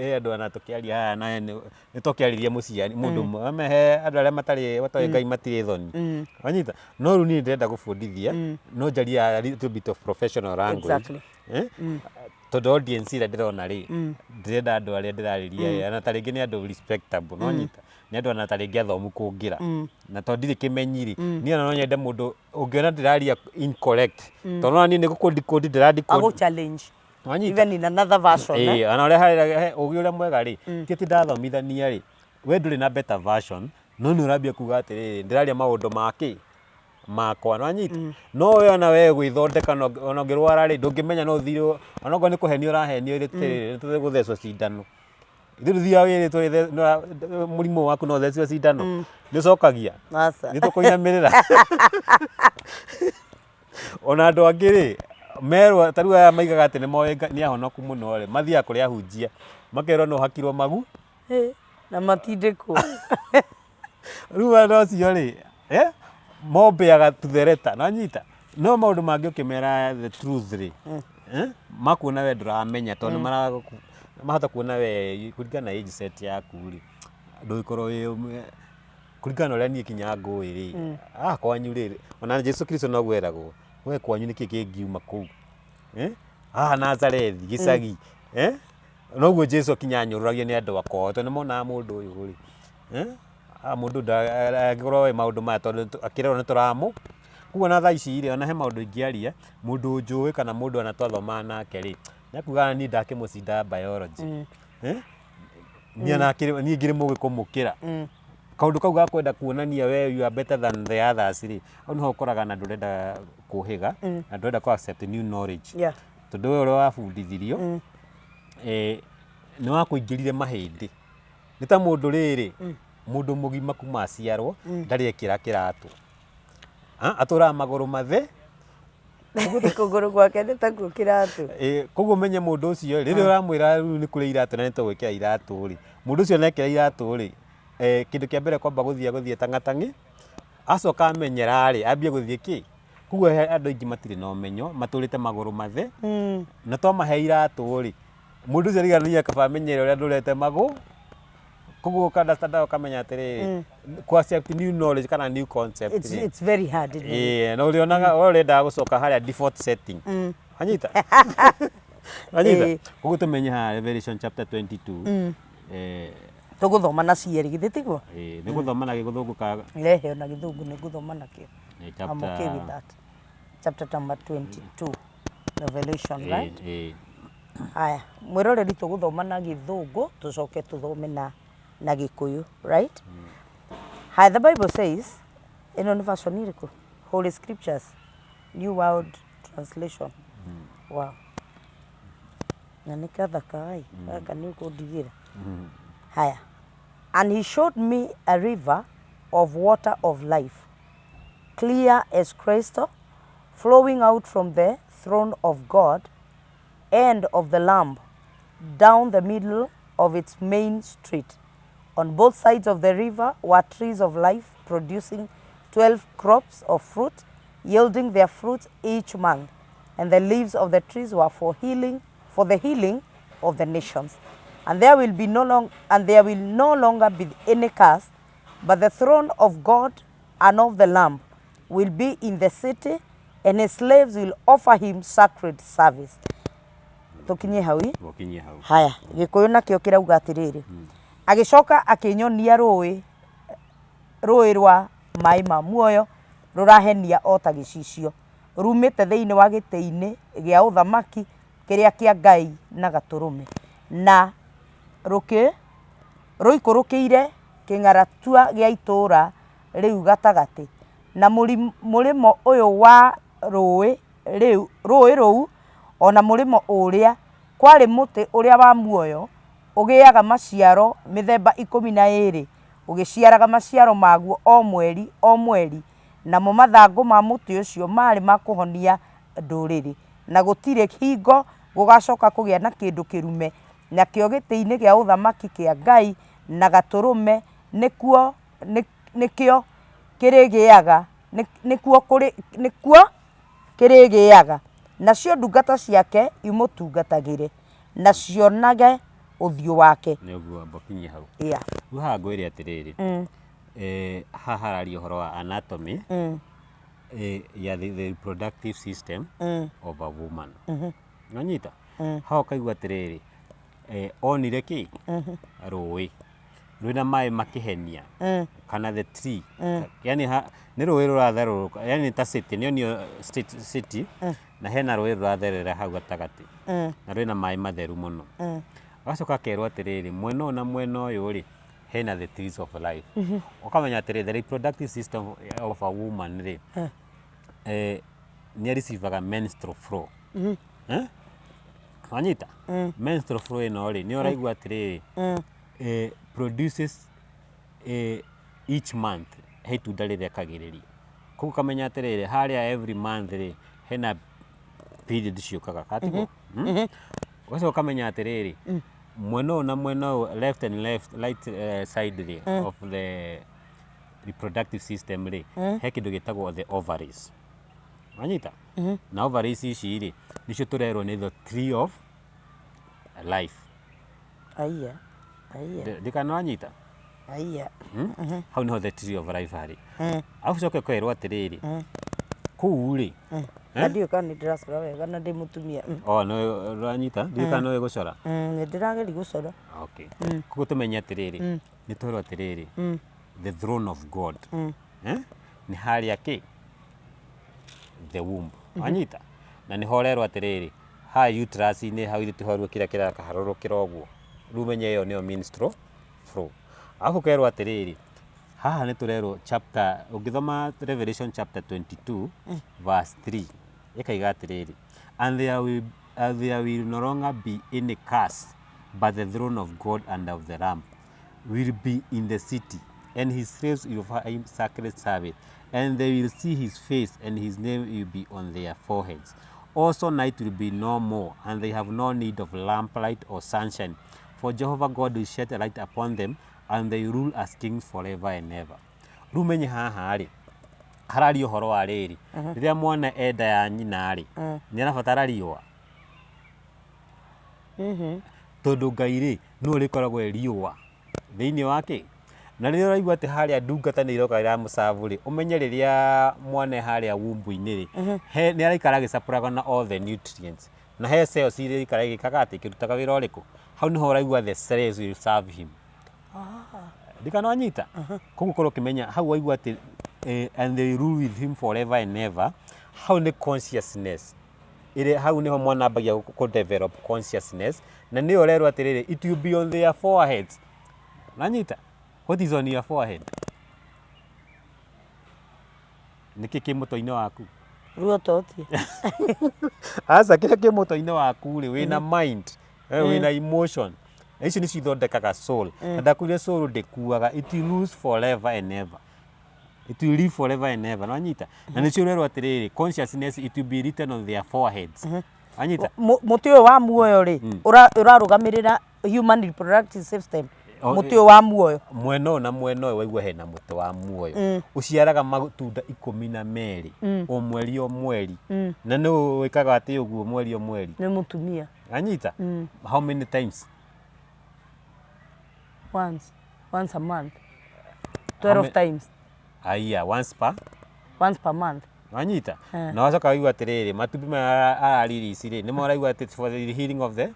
he andũ ona tũkĩaria haha na nĩ tũkĩarĩria mũciari mũndũ ũmwe, ame he andũ arĩa matarĩ matoĩ Ngai matirĩ thoni. Wanyita? No rĩu niĩ ndĩrenda gũbundithia, no njarie a little bit of professional language. Exactly. Eh? Tondũ audience ĩrĩa ndĩrona rĩ, ndĩrenda andũ arĩa ndĩrarĩria ona ta rĩngĩ nĩ andũ respectable, nĩwanyita? Nĩ andũ ona ta rĩngĩ athomu kũngĩra. Na tondũ ndirĩ kĩmenyi rĩ, niĩ ona no nyende mũndũ ũngĩona ndĩraria incorrect, tondũ nĩwona niĩ nĩ gũkũ decode ndĩra decode. Agũ challenge. Wanyita? Even in another version. Eh? Ĩĩ, ona ũrĩa harĩa ũgĩ ũrĩa mwega rĩ, ti atĩ ndathomithania rĩ, we ndũrĩ na better version, no nĩ ũrambia kuga atĩrĩrĩ, ndĩraria maũndũ ma kĩ? Makwa, nĩwanyita? No we ona we gwĩthondeka ona ũngĩrwara rĩ, ndũngĩmenya no ũthire, ona okorwo nĩ kũhenio ũrahenio atĩrĩrĩ, nĩ tũgũthecwo cindano. Ithuĩ tũthiaga wĩrĩtwo mũrimũ waku no ũthecwo cindano, nĩ ũcokagia? Aca. Nĩ tũkũinamĩrĩra. Ona andũ angĩ rĩ, merwo ta rĩu aya maigaga atĩ nĩ moĩ Ngai nĩ ahonoku mũno rĩ, mathiaga kũrĩ ahunjia, makerwo no ũhakirwo magu. Na matindĩkwo. Rĩu andũ acio rĩ, mombĩaga to the letter, nĩwanyita? No maũndũ mangĩ ũkĩmera the truth rĩ, eh, makuona we ndũramenya tondũ nĩ mahota kuona we kũringana na age set yaku rĩ, ndũgĩkorwo wĩ kũringana na ũrĩa niĩ kinya ngũĩ rĩ, ah, kwanyu rĩ, ona Jesu Kristo noguo eragwo, we kwanyu nĩkĩ kĩngiuma kũu, eh? Haha Nazarethi gĩcagi, eh? Noguo Jesu akinya anyũrũragio nĩ andũ akwao tondũ nĩ monaga mũndũ ũyũ rĩ, eh? Ah, mũndũ angĩkorwo oĩ maũndũ maya tondũ akĩrerwo nĩ tũramũ. Koguo ona thaa ici rĩ, ona he maũndũ ingĩaria, mũndũ ũnjũĩ kana mũndũ ona twathomaga nake rĩ, nĩ akugaga niĩ ndakĩmũcinda biology. Eh? Niĩ ona niĩ ngĩrĩ mũgĩ kũmũkĩra. Kaũndũ kau ga kwenda kuonania we you are better than the others rĩ, hau nĩho ũkoraga na ndũrenda kũhĩga, na ndũrenda kũ accept new knowledge. Tondũ we ũrĩa wabundithirio, eh, nĩ wakũingĩrire mahĩndĩ. Nĩ ta mũndũ rĩrĩ, mũndũ mũgima kuma aciarwo, ndarĩ ekĩra kĩratũ. Ah, atũraga magũrũ mathe. Kũgũrũ gwake nĩ takuo kĩratũ. Ĩ, koguo menye mũndũ ũcio rĩrĩa ũramwĩra rĩu nĩ kũrĩ iratũ na nĩ tũgwĩkĩra iratũ rĩ, mũndũ ũcio nekĩra iratũ rĩ, eh, kĩndũ kĩa mbere kwamba gũthiĩ agũthiĩ tang'atang'i, acoka amenyera rĩ, ambie gũthiĩ kĩ? Koguo he andũ aingĩ matirĩ na ũmenyo, matũrĩte magũrũ mathe, na twamahe iratũ rĩ, mũndũ ũcio arigania kaba amenyere ũrĩa ndũrete magũ, koguo ũka understand ũkamenya atĩrĩrĩ, ku accept new knowledge kana new concept It's, rĩ, it's very hard. Isn't it? Ĩĩ, na ũrĩonaga we ũrendaga gũcoka harĩa default setting. Wanyita? Wanyita? Ĩĩ. Koguo tũmenye haha Revelation chapter 22. Eh, Tũgũthoma na cierĩ githĩ tiguo? Ĩĩ, nĩ gũthoma na gĩgũthũngũ ka Rehe ona gĩthũngũ nĩ ngũthoma nakĩo. Ĩ, I'm okay with chapter that. Chapter number 22. Revelation, ĩĩ, right? Ĩĩ. Haya, mwĩroreri tũgũthoma na gĩthũngũ tũcoke tũthome na gĩkũyũ, right? Haya, the Bible says, ĩno nĩ version ĩrĩkũ? Holy Scriptures, New World Translation. Wow. Na nĩ kathaka ĩ, gaka nĩ ũkũndigĩra. Haya. And he showed me a river of water of life, clear as crystal, flowing out from the throne of God and of the Lamb down the middle of its main street. On both sides of the river were trees of life producing 12 crops of fruit, yielding their fruit each month. And the leaves of the trees were for healing, for the healing of the nations. And there will no longer be any curse, but the throne of God and of the Lamb will be in the city, and his slaves will offer him sacred service. Tũkinye hau ĩ? Gũkinyie hau. Haya, gĩkũyũ nakĩo kĩrauga atĩrĩrĩ, agĩcoka akĩnyonia rũĩ rwa maĩ ma muoyo rũrahenia o ta gĩcicio rumĩte thĩinĩ wa gĩtĩ-inĩ gĩa ũthamaki kĩrĩa kĩa Ngai na Gatũrũme, na rũkĩ rũikũrũkĩire kĩng'aratua gĩa itũũra rĩu gatagatĩ, na mũrĩmo ũyũ wa rũĩ rũu ona mũrĩmo ũrĩa kwarĩ mũtĩ ũrĩa wa muoyo ũgĩaga maciaro mĩthemba 12, ũgĩciaraga maciaro maguo o mweri o mweri, namo mathangũ ma mũtĩ ũcio marĩ ma kũhonia ndũrĩrĩ, na gũtirĩ hingo gũgacoka kũgĩa na kĩndũ kĩrume, nakĩo gĩtĩ-inĩ gĩa ũthamaki kĩa Ngai na Gatũrũme nĩkuo nĩkĩo kĩrĩgĩaga nĩkuo kũrĩ nĩkuo kĩrĩgĩaga, nacio ndungata ciake imũtungatagĩre na cionage ũthiũ wake. Nĩ ũguo, amba ũkinyie hau. Yeah. Rĩu haha ngwĩre atĩrĩrĩ, haha hararia ũhoro wa anatomy ya the reproductive system of a woman. Wanyita? Haha ũkaigua atĩrĩrĩ, onire kĩ? Rũĩ rwĩna maĩ makĩhenia kana the tree, yani nĩ rũĩ rũratherũrũka, yani nĩ ta city, nĩ onio city na hena rũĩ rũratherera hau gatagatĩ na rwĩna maĩ matheru mũno. Agacoka akerwo atĩrĩrĩ, mwena ũyũ na mwena ũyũ rĩ, hena the trees of life. Ũkamenya atĩrĩrĩ, the reproductive system of a woman rĩ, nĩ receivaga menstrual flow. Eh? Wanyita? Menstrual flow ĩno rĩ, nĩ ũraigua atĩrĩrĩ, produces each month he itunda rĩrekagĩrĩria. Koguo ũkamenya atĩrĩrĩ, harĩa every month rĩ, hena period ciũkaga, katiguo? Ũgacoka ũkamenya atĩrĩrĩ, mwena ũyũ na mwena ũyũ, left and left right side rĩ, of the reproductive system rĩ, he kĩndũ gĩtagwo the ovaries. Wanyita? Na ovaries ici rĩ, nĩcio tũrerwo nĩ the tree of life. Aiya. Aiya. Ndikana wanyita? Aiya. Hau niho the tree of life harĩ. Arabu coke ũkerwo atĩrĩrĩ, kũu rĩ, Na ndiũĩ kana nĩ ndĩracora wega na ndĩ mũtumia. O nĩ ũranyita? Ndiũĩ kana nĩ ũĩ gũcora. Nĩ ndĩrageria gũcora. Okay. Koguo tũmenye atĩrĩrĩ, nĩ twerwo atĩrĩrĩ, the throne of God, eh? Nĩ harĩa kĩ? The womb. Wanyita? Na nĩho ũrerwo atĩrĩrĩ, haha uterus-inĩ hau ithuĩ tiho rĩu kĩrĩa kĩrakaharũrũkĩra ũguo. Rĩu ũmenye ĩyo nĩyo menstrual flow. Arabu ũkerwo atĩrĩrĩ, haha nĩ tũrerwo chapter, ũngĩthoma Revelation chapter 22 verse 3, ĩkaiga atĩrĩrĩ, and there will no longer be any curse, but the throne of God and of the Lamb will be in the city, and his slaves will offer him sacred service, and they will see his face, and his name will be on their foreheads. Also night will be no more, and they have no need of lamplight or sunshine, for Jehovah God will shed a light upon them, and they rule as kings forever and ever. Rĩu menye haha rĩ, hararia ũhoro wa rĩrĩ, rĩrĩa mwana enda ya nyina rĩ, nĩ arabatara riũa? Tondũ Ngai rĩ, nĩwe ũrĩkoragwo e riũa thĩinĩ wa kĩ? Na rĩrĩa ũraigua atĩ harĩa ndungata nĩ iroka iramũcabu rĩ, ũmenye rĩrĩa mwana e harĩa womb-inĩ rĩ, he nĩ araikara agĩcapũraga na all the nutrients. Na he cells iria iraikara igĩkaga atĩ, ikĩrutaga wĩra ũrĩkũ? Hau nĩho ũraigua the cells will serve him. Ndikana wanyita? Koguo ũkorwo ũkĩmenya hau waigua atĩ and they rule with him forever and ever, hau nĩ consciousness. Ĩrĩa hau nĩho mwana ambagia kũ develop consciousness, na nĩyo ũrerwo atĩrĩrĩ, it will be on their foreheads. Wanyita? What is on your forehead? Nĩkĩ kĩ mũtwe-inĩ waku? Ruototie. Aca, kĩrĩa kĩ mũtwe-inĩ waku rĩ, wĩna mind, wĩna emotion. Na icio nĩcio ithondekaga soul. Na ndakwĩrire soul ndĩkuaga, it will lose forever and ever. It will live forever and ever. Wanyita? Na nĩcio ũrerwo atĩrĩrĩ, consciousness it will be written on their foreheads. Wanyita? Mũtĩ ũyũ wa muoyo rĩ, ũrarũgamĩrĩra human reproductive system. Mũtĩ ũyũ wa muoyo. Mwena ũyũ na mwena ũyũ waigua hena mũtĩ wa muoyo. Ũciaraga matunda 12 o mweri o mweri. Na nĩ wĩkaga atĩ ũguo mweri o mweri? Nĩ mũtumia. Wanyita? How many times? Once. Once a month. 12 times. Aya, once per? Once per month. Wanyita? Na wacoka waigua atĩrĩrĩ, matumbĩ maya ararelease rĩ, nĩmo ũraigua atĩ for the healing of the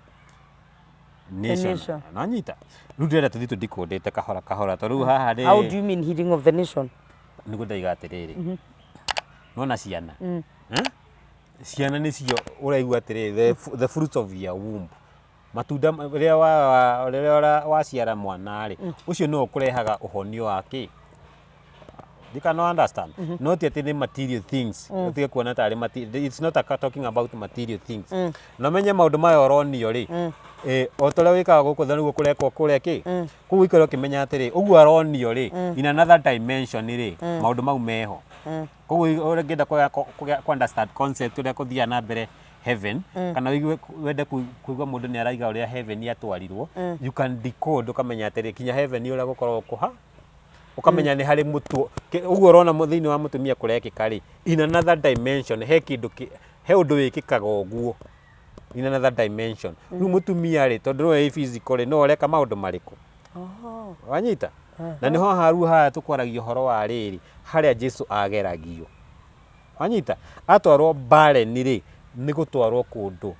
nation. Nation. Wanyita? Rĩu ndĩrenda tũthiĩ tũdecodĩte kahora kahora, tondũ rĩu haha rĩ. How do you mean healing of the nation? Nĩguo ndaiga atĩrĩrĩ, nona ciana, eh? Ciana nĩcio ũraigua atĩrĩrĩ, the fruits of your womb. Matunda rĩrĩa wa rĩrĩa waciara mwana rĩ, ũcio nĩwe ũkũrehaga ũhonio wa kĩ? You cannot understand. Not atĩ nĩ material things. Ũtige kuona tarĩ material. It's not a talking about material things. Na ũmenye maũndũ maya ũronio rĩ, o ta ũrĩa wĩkaga gũkũ thĩ nĩguo kũrekwo kũrĩa kĩ? Koguo ũikare ũkĩmenya atĩrĩ, ũguo aronio rĩ, in another dimension rĩ, maũndũ mau meho. Koguo ũngĩenda kũ understand concept ũrĩa kũthiaga na mbere heaven, kana ũigue wende kũigua mũndũ nĩ araiga ũrĩa heaven yatwarirwo, you can decode ũkamenya atĩrĩ, kinya heaven ũrĩa gũkoragwo kũha, ũkamenya nĩ harĩ mũtuo ũguo ũrona thĩinĩ wa mũtumia kũrekĩka rĩ, in another dimension he kĩndũ he ũndũ wĩkĩkaga ũguo in another dimension. Rĩu mũtumia rĩ, tondũ nĩwe wĩ physical rĩ, nĩwe ũreka maũndũ marĩkũ? Wanyita? Na nĩho haha rĩu haha tũkwaragia ũhoro wa rĩrĩ, harĩa Jesu ageragio. Wanyita? Atwarwo barren rĩ, nĩ gũtwarwo kũndũ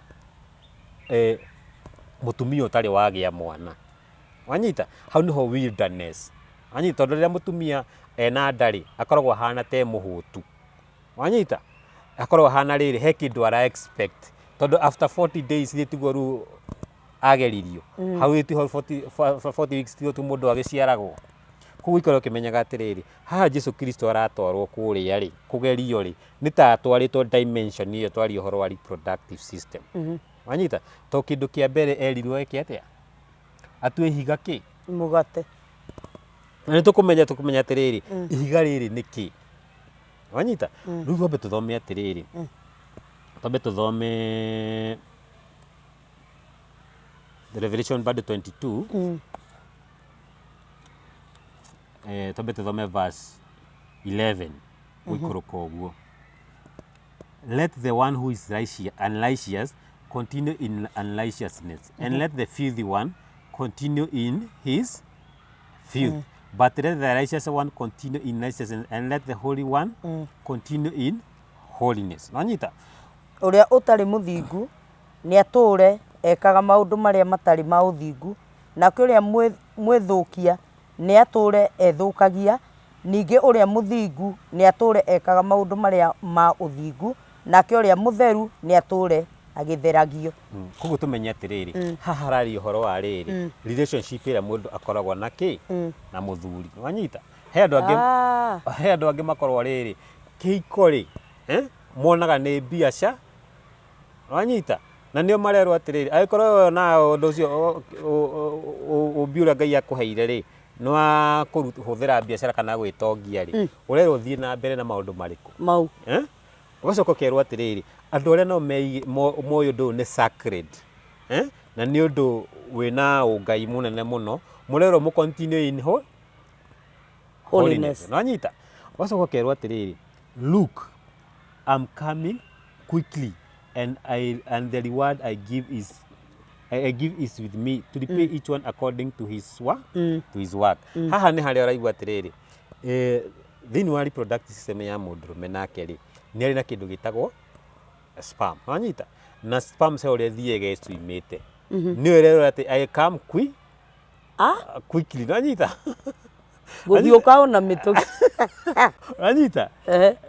mũtumia ũtarĩ wagĩa mwana. Wanyita? Hau nĩho wilderness. Wanyita? Tondũ rĩrĩa mũtumia ena nda rĩ, akoragwo ahana ta e mũhũtu. Wanyita? Akoragwo ahana rĩrĩ, he kĩndũ ara expect. Tondũ after 40 days rĩ, tiguo rĩu ageririo. Hau rĩ tiho 40 weeks tiguo tu mũndũ agĩciaragwo. Koguo ũikare ũkĩmenyaga atĩrĩrĩ, haha Jesu Kristo aratwarwo kũrĩa rĩ, kũgerio rĩ, nĩ ta atwarĩtwo dimension ĩyo twaria ũhoro wa reproductive system. Wanyita? To kĩndũ kĩa mbere erirwo eke atĩa? Atue ihiga kĩ? Mũgate. Na nĩ tũkũmenya tũkũmenya atĩrĩrĩ, ihiga rĩrĩ nĩ kĩ? Wanyita? Rĩu twambe tũthome atĩrĩrĩ, twambe tũthome Revelation bado 22, twambe tũthome verse 11 gũikũrũka ũguo. Let the one who is unrighteous continue in unrighteousness, and let the filthy one continue in his filth. But let the righteous one continue in righteousness, and let the holy one continue in holiness. Nonyita? Ũrĩa ũtarĩ mũthingu nĩatũũre ekaga maũndũ marĩa matarĩ ma ũthingu, nake ũrĩa mwĩthũkia nĩatũũre ethũkagia, ningĩ ũrĩa mũthingu nĩatũũre ekaga maũndũ marĩa ma ũthingu, nake ũrĩa mũtheru nĩatũũre agĩtheragio. Koguo tũmenye atĩrĩrĩ, haha hararia ũhoro wa rĩrĩ, relationship ĩrĩa mũndũ akoragwo na kĩ na mũthuri. Wanyita? He andũ angĩ he andũ angĩ makorwo rĩrĩ, kĩhiko rĩ, monaga nĩ biacara. Wanyita? Na nĩo marerwo atĩrĩrĩ, angĩkorwo we onaga ũndũ ũcio ũmbi ũrĩa Ngai akũheire rĩ, nĩ wa kũhũthĩra biacara kana gwĩtongia rĩ, ũrerwo ũthiĩ na mbere na maũndũ marĩkũ? Mau. Eh? Ũgacoka ũkerwo atĩrĩrĩ, andũ arĩa nao moĩ ũndũ ũyũ nĩ sacred, eh? Na nĩ ũndũ wĩna ũngai mũnene mũno, mũrerwo mũ continue in holiness. Nĩwanyita? Ũgacoka ũkerwo atĩrĩrĩ, look, I'm coming quickly and I and the reward I give is I give is with me to repay each one according to his work, to his work. Haha nĩ harĩa ũraigua atĩrĩrĩ, thĩinĩ wa reproductive system ya mũndũrũme nake rĩ, nĩ arĩ na kĩndũ gĩtagwo sperm. Wanyita? Na sperm cell ũrĩa ĩthiaga ĩcuimĩte. Nĩyo ĩrerwo atĩ I come quickly. Wanyita? Gũthiĩ ũkaona mĩtũkĩ. Wanyita?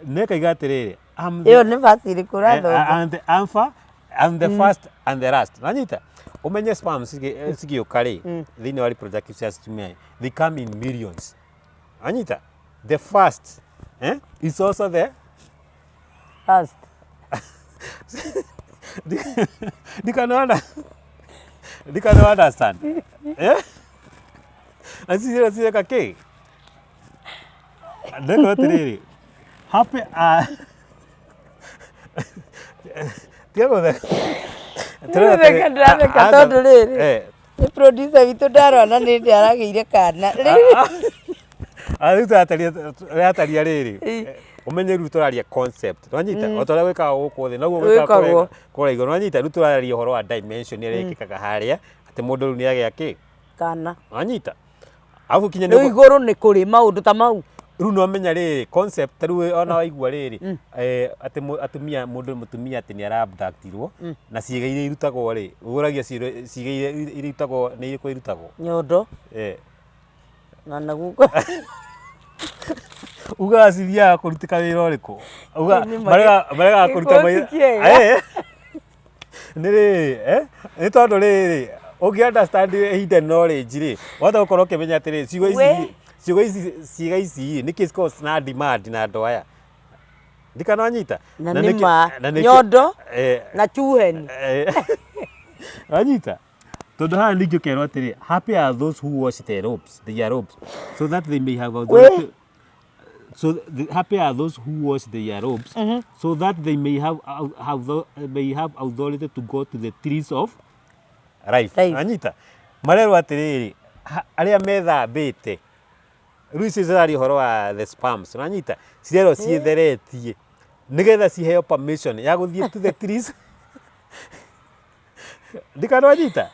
Nĩ ĩkaiga atĩrĩrĩ, Ĩyo nĩ verse ĩrĩkũ ũrathoma? I'm the alpha, I'm the first and the last. Wanyita? Ũmenye sperm cigĩũka rĩ, thĩinĩ wa reproductive system ya, they come in millions. Wanyita? The first is also the last. Ndikana understand. Eh? Na cireka kĩ? Ndeka atĩrĩrĩ, happy are tiga gũtheka. Ndĩratheka, ndĩratheka tondũ rĩrĩ. Nĩ producer witũ ndarora na nĩ hĩndĩ aragĩire kana. Rĩu tũrataria rĩrĩ, ũmenye rĩu tũraria concept, nwanyita? O ta ũrĩa gwĩkagwo gũkũ thĩ noguo gwĩkagwo kũrĩa igũrũ, nwanyita? Rĩu tũraria ũhoro wa dimension ĩrĩa ĩkĩkaga harĩa atĩ mũndũ rĩu nĩ agĩa kĩ? Kana. Nwanyita? Arabu kinya Rĩu igũrũ nĩ kũrĩ maũndũ ta mau. Rĩu nĩ wamenya rĩrĩ concept rĩu ona waigua rĩrĩ, atĩ atumia, mũndũ mũtumia atĩ nĩ ara abductirwo na ciĩga iria irutagwo rĩ, ũragia ciĩga iria irutagwo nĩ irĩkũ irutagwo? Nyondo. Na naguko. Ugaga cithiaga kũrutĩka wĩra ũrĩkũ? Uga maregaga kũruta Gĩkũũ ti kĩega. Nĩ rĩrĩ, nĩ tondũ rĩrĩ, ũngĩ understand hidden knowledge rĩ, wahota gũkorwo ũkĩmenya atĩrĩrĩ, ciugo ici, ciugo ici, ciĩga ici rĩ, nĩkĩ cikoragwo na demand na andũ aya? Ndikana wanyita? Na nĩ ma, nyondo na chuheni. Wanyita? Tondũ haha ningĩ ũkerwo atĩrĩ, happy are those who wash their robes, their robes, so that they may have authority. So happy are those who wash their robes, so that they may have authority to go to the trees of life. Life. Anyita? Marerwo atĩrĩrĩ, arĩa methambĩte, rĩu icio ciraria ũhoro wa the sperms, ũranyita? Cirerwo ciĩtheretie nĩgetha ciheo permission ya gũthiĩ to the trees. Ndikana wanyita?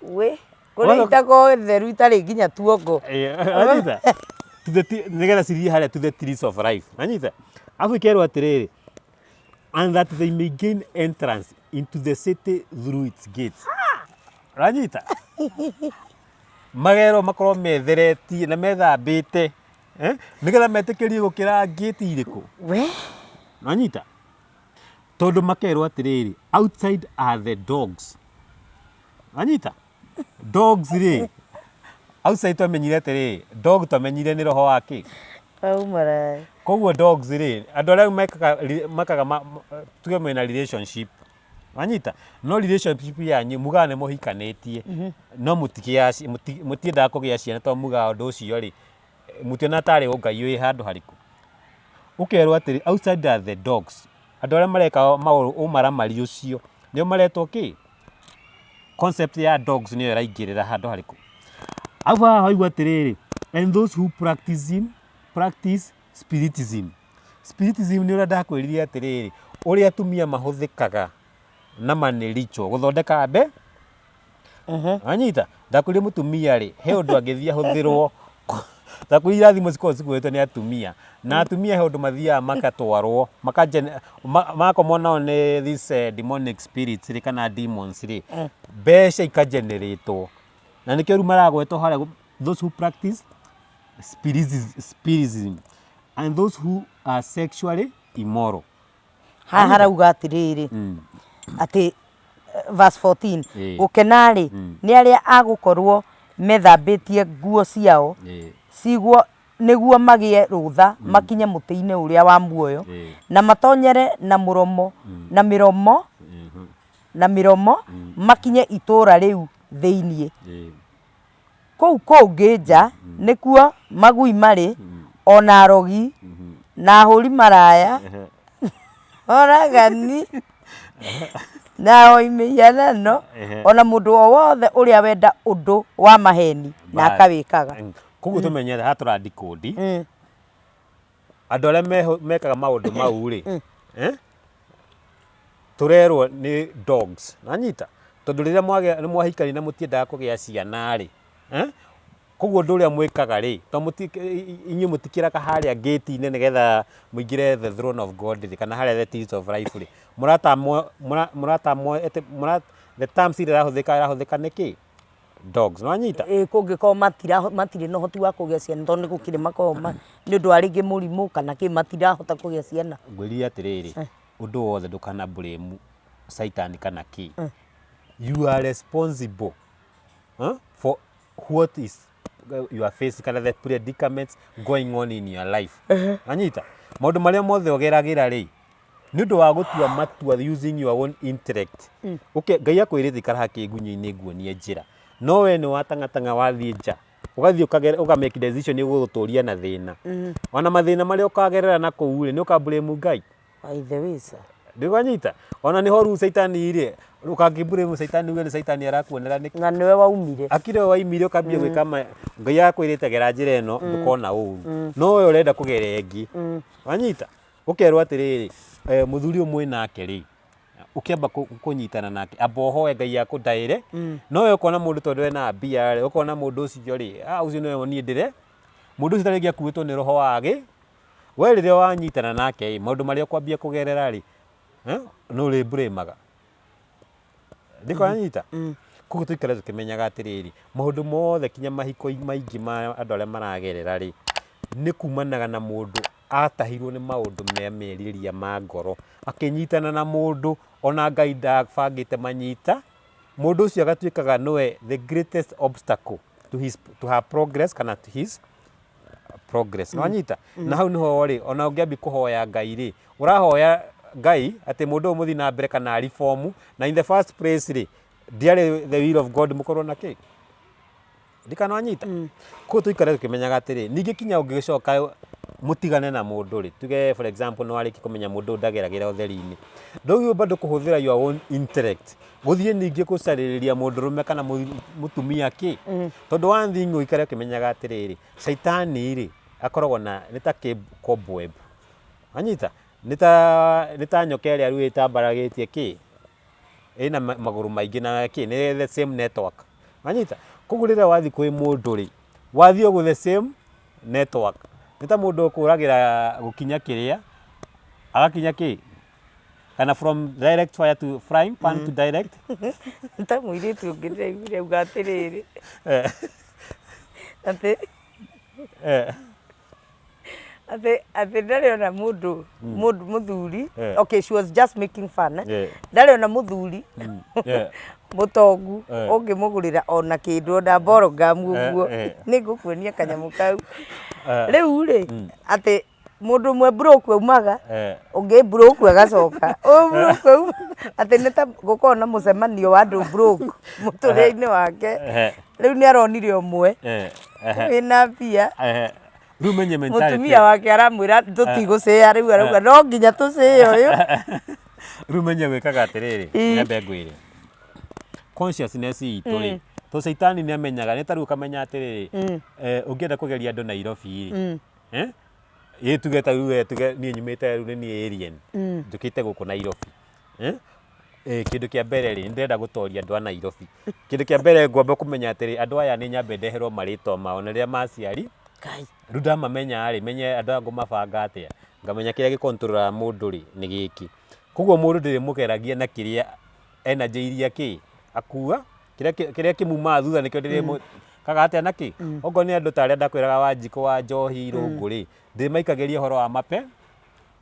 We, kũrĩa itakoragwo theru itarĩ nginya tuongo. Wanyita? To the nĩgetha cithiĩ harĩa to the trees of life. Wanyita? Arabu ikerwo atĩrĩrĩ, and that they may gain entrance into the city through its gates. Wanyita? Magerwo makorwo metheretie na methambĩte, nĩgetha metĩkĩrio gũkĩra gate irĩkũ? We. Wanyita? Tondũ makerwo atĩrĩrĩ, outside are the dogs. Wanyita? Dogs rĩ, outside twamenyire atĩrĩrĩ, dog twamenyire nĩ roho wa kĩ? Aumara. Koguo dogs rĩ, andũ arĩa mekaga tuge mwĩna relationship. Wanyita? No relationship yanyu mugaga nĩ mũhikanĩtie, no mũtiendaga kũgĩa ciana tondũ mugaga ũndũ ũcio rĩ, mũtiona tarĩ ũngai wĩ handũ harĩkũ. Ũkerwo atĩrĩ, outside are the dogs. Andũ arĩa mareka maũndũ ũmaramari ũcio, nĩo maretwo kĩ? Concept ya dogs nĩyo ĩraingĩrĩra handũ harĩkũ? Arabu haha waigua atĩrĩrĩ, and those who practice spiritism. Spiritism nĩ ũrĩa ndakwĩrire atĩrĩrĩ, Ũrĩa atumia mahũthĩkaga na money ritual gũthondeka mbe. Wanyita? Ndakwĩrire mũtumia rĩ, he ũndũ angĩthiĩ ahũthĩrwo. Ndakwĩrire irathimo cikoragwo cikuĩtwo nĩ atumia. Na atumia he ũndũ mathiaga magatwarwo, makomwo nao nĩ these demonic spirits rĩ, kana demons rĩ, mbeca ikageneratwo. Na nĩkĩo rĩu maragwetwo harĩa those who practice spiritism and those who are sexually immoral. Haha harauga atĩrĩrĩ, atĩ verse 14, gũkena-rĩ, nĩ arĩa a gũkorwo methambĩtie nguo ciao, cigwo nĩguo magĩe rũtha makinye mũtĩ-inĩ ũrĩa wa muoyo, na matonyere na mũromo na mĩromo na mĩromo makinye itũũra rĩu thĩinĩ. Kũu kũngĩ nja nĩkuo magui marĩ, o na arogi, na ahũri maraya, oragani, na ahoi mĩhianano, o na mũndũ o wothe ũrĩa wenda ũndũ wa maheni na akawĩkaga. Koguo tũmenye haha tũra decode andũ arĩa mekaga maũndũ mau rĩ, eh, tũrerwo nĩ dogs. Nanyita? Tondũ rĩrĩa mwagĩa nĩ mwahikania na mũtiendaga kũgĩa ciana rĩ, eh, koguo ũndũ ũrĩa mwĩkaga rĩ, to inyuĩ mũtikĩraga harĩa gate-inĩ nĩgetha mũingĩre the throne of God rĩ, kana harĩa the trees of life rĩ, mũratamwo mũratamwo atĩ the terms iria ĩrahũthĩka ĩrahũthĩka nĩkĩ? Dogs. Nĩwanyita? Ĩĩ kũngĩkorwo matirĩ na ũhoti wa kũgĩa ciana tondũ nĩ gũkĩrĩ makoragwo nĩ ũndũ wa rĩngĩ mũrimũ kana kĩ matirahota kũgĩa ciana. Ngwĩrire atĩrĩrĩ, ũndũ wothe ndũkana blame caitani kana kĩ. You are responsible, huh, for what is you are facing kana the predicaments going on in your life. Wanyita? Maũndũ marĩa mothe ũgeragĩra rĩ, nĩ ũndũ wa gũtua matua using your own intellect. Okay, Ngai akwĩrĩte ikara haha kĩgunyũ-inĩ nguonie njĩra. No we nĩ watang'atang'a wathiĩ nja. Ũgathiĩ ũka make decision ĩgũgũtũria na thĩna. Ona mathĩna marĩa ũkagerera na kũu rĩ, nĩ ũka blame Ngai. By the way, sir. Ndĩkwanyita? Ona nĩho rĩu caitani rĩ, ũkangĩ blame caitani uge nĩ caitani arakuonera nĩkĩ. Na nĩwe waumire. Akire we waimire ũkambia gwĩka ma Ngai akwĩrĩte gera njĩra ĩno ndũkona ũru. No we ũrenda kũgera ĩngĩ. Wanyita? Ũkerwo atĩrĩrĩ, mũthuri ũyũ mwĩ nake rĩ, ũkĩamba kũnyitana nake, amba ũhoe Ngai akũndaĩre, no we ũkona mũndũ tondũ ena mbia rĩ, ũkona mũndũ ũcio rĩ, ah ũcio nĩwe niĩ ndĩre, mũndũ ũcio ta rĩngĩ akuĩtwo nĩ roho wa gĩ, we rĩrĩa wanyitana nake ĩ, maũndũ marĩa ũkwambia kũgerera rĩ, nũ ũrĩ blame aga. Ndikũranyita? Koguo tũikare tũkĩmenyaga atĩrĩrĩ, maũndũ mothe kinya mahiko maingĩ ma andũ arĩa maragerera rĩ, nĩ kumanaga na mũndũ atahirwo nĩ maũndũ ma merirĩria ma ngoro, akĩnyitana na mũndũ ona Ngai ndabangĩte manyita, mũndũ ũcio agatuĩkaga nĩwe the greatest obstacle to his, to her progress kana to his progress. Nĩwanyita? Na hau nĩho rĩ, ona ũngĩambia kũhoya Ngai rĩ, ũrahoya Ngai atĩ mũndũ ũyũ mũthiĩ na mbere kana reform, na in the first place rĩ, ndiarĩ the will of God mũkorwo na kĩ? Ndikana wanyita? Koguo tũikare tũkĩmenyaga atĩrĩ, ningĩ kinya ũngĩgĩcoka mũtigane na mũndũ rĩ, tuge for example nĩ warĩkia kũmenya mũndũ ũyũ ndageragĩra ũtheri-inĩ, ndũgĩ bado kũhũthĩra your own intellect gũthiĩ ningĩ gũcarĩrĩria mũndũrũme kana mũtumia kĩ? Tondũ one thing ũikare ũkĩmenyaga atĩrĩrĩ, caitani rĩ, akoragwo na nĩ ta cobweb. Wanyita? Nĩ ta nyoka ĩrĩa rĩu ĩtambararĩtie kĩ? Ĩna magũrũ maingĩ na kĩ? Nĩ the same network. Wanyita? Koguo rĩrĩa wathiĩ kwĩ mũndũ rĩ, wathiĩ ũguo the same network. Nĩ ta mũndũ ũkũragĩra gũkinya kĩrĩa, agakinya kĩ? Kana from direct fire to frying pan to direct. Nĩ ta mũirĩtu ũngĩ ndĩraiguire auga atĩrĩrĩ, atĩ atĩ ndarĩ ona mũndũ mũndũ mũthuri. Okay, she was just making fun, eh? Ndarĩ ona mũthuri mũtongu ũngĩmũgũrĩra ona kĩndũ ona mborogamu ũguo. Nĩ ngũkuonia kanyamũ kau. Rĩu rĩ, atĩ mũndũ ũmwe broke aumaga, ũngĩ broke agacoka, ũyũ broke auma, atĩ nĩ ta gũkoragwo na mũcemanio wa andũ broke mũtũrĩre-inĩ wake. Rĩu nĩ aronire ũmwe wĩna mbia. Rĩu menye mentality. Mũtumia wake aramwĩra tũtigũcĩa, rĩu arauga no nginya tũcĩe ũyũ. Rĩu menye gwĩkaga atĩrĩrĩ, nyambe ngwĩre. Consciousness itũ rĩ, to caitani nĩ amenyaga, nĩ ta rĩu ũkamenya atĩrĩrĩ, ũngĩenda kũgeria andũ Nairobi rĩ, eh? Ĩ tuge ta rĩu we tuge niĩ nyumĩte rĩu nĩ niĩ alien njũkĩte gũkũ Nairobi. Eh? Ĩ kĩndũ kĩa mbere rĩ, nĩ ndĩrenda gũtoria andũ a Nairobi. Kĩndũ kĩa mbere ngwamba kũmenya atĩrĩ, andũ aya nĩ nyambe ndeherwo marĩtwa mao na rĩrĩa maciari, Ngai. rĩu ndamamenya rĩ, menye andũ aya ngũmabanga atĩa, ngamenya kĩrĩa gĩ control mũndũ rĩ, nĩ gĩkĩ. Koguo mũndũ ndĩrĩmũgeragia na kĩrĩa energy iria kĩ, akua, kĩrĩa kĩrĩa kĩmumaga thutha nĩkĩo ndĩrĩmũ kaga atĩa na kĩ? Okorwo nĩ andũ ta arĩa ndakwĩraga Wanjikũ wa njohi Irũngũ rĩ, ndĩrĩmaikagĩria ũhoro wa mape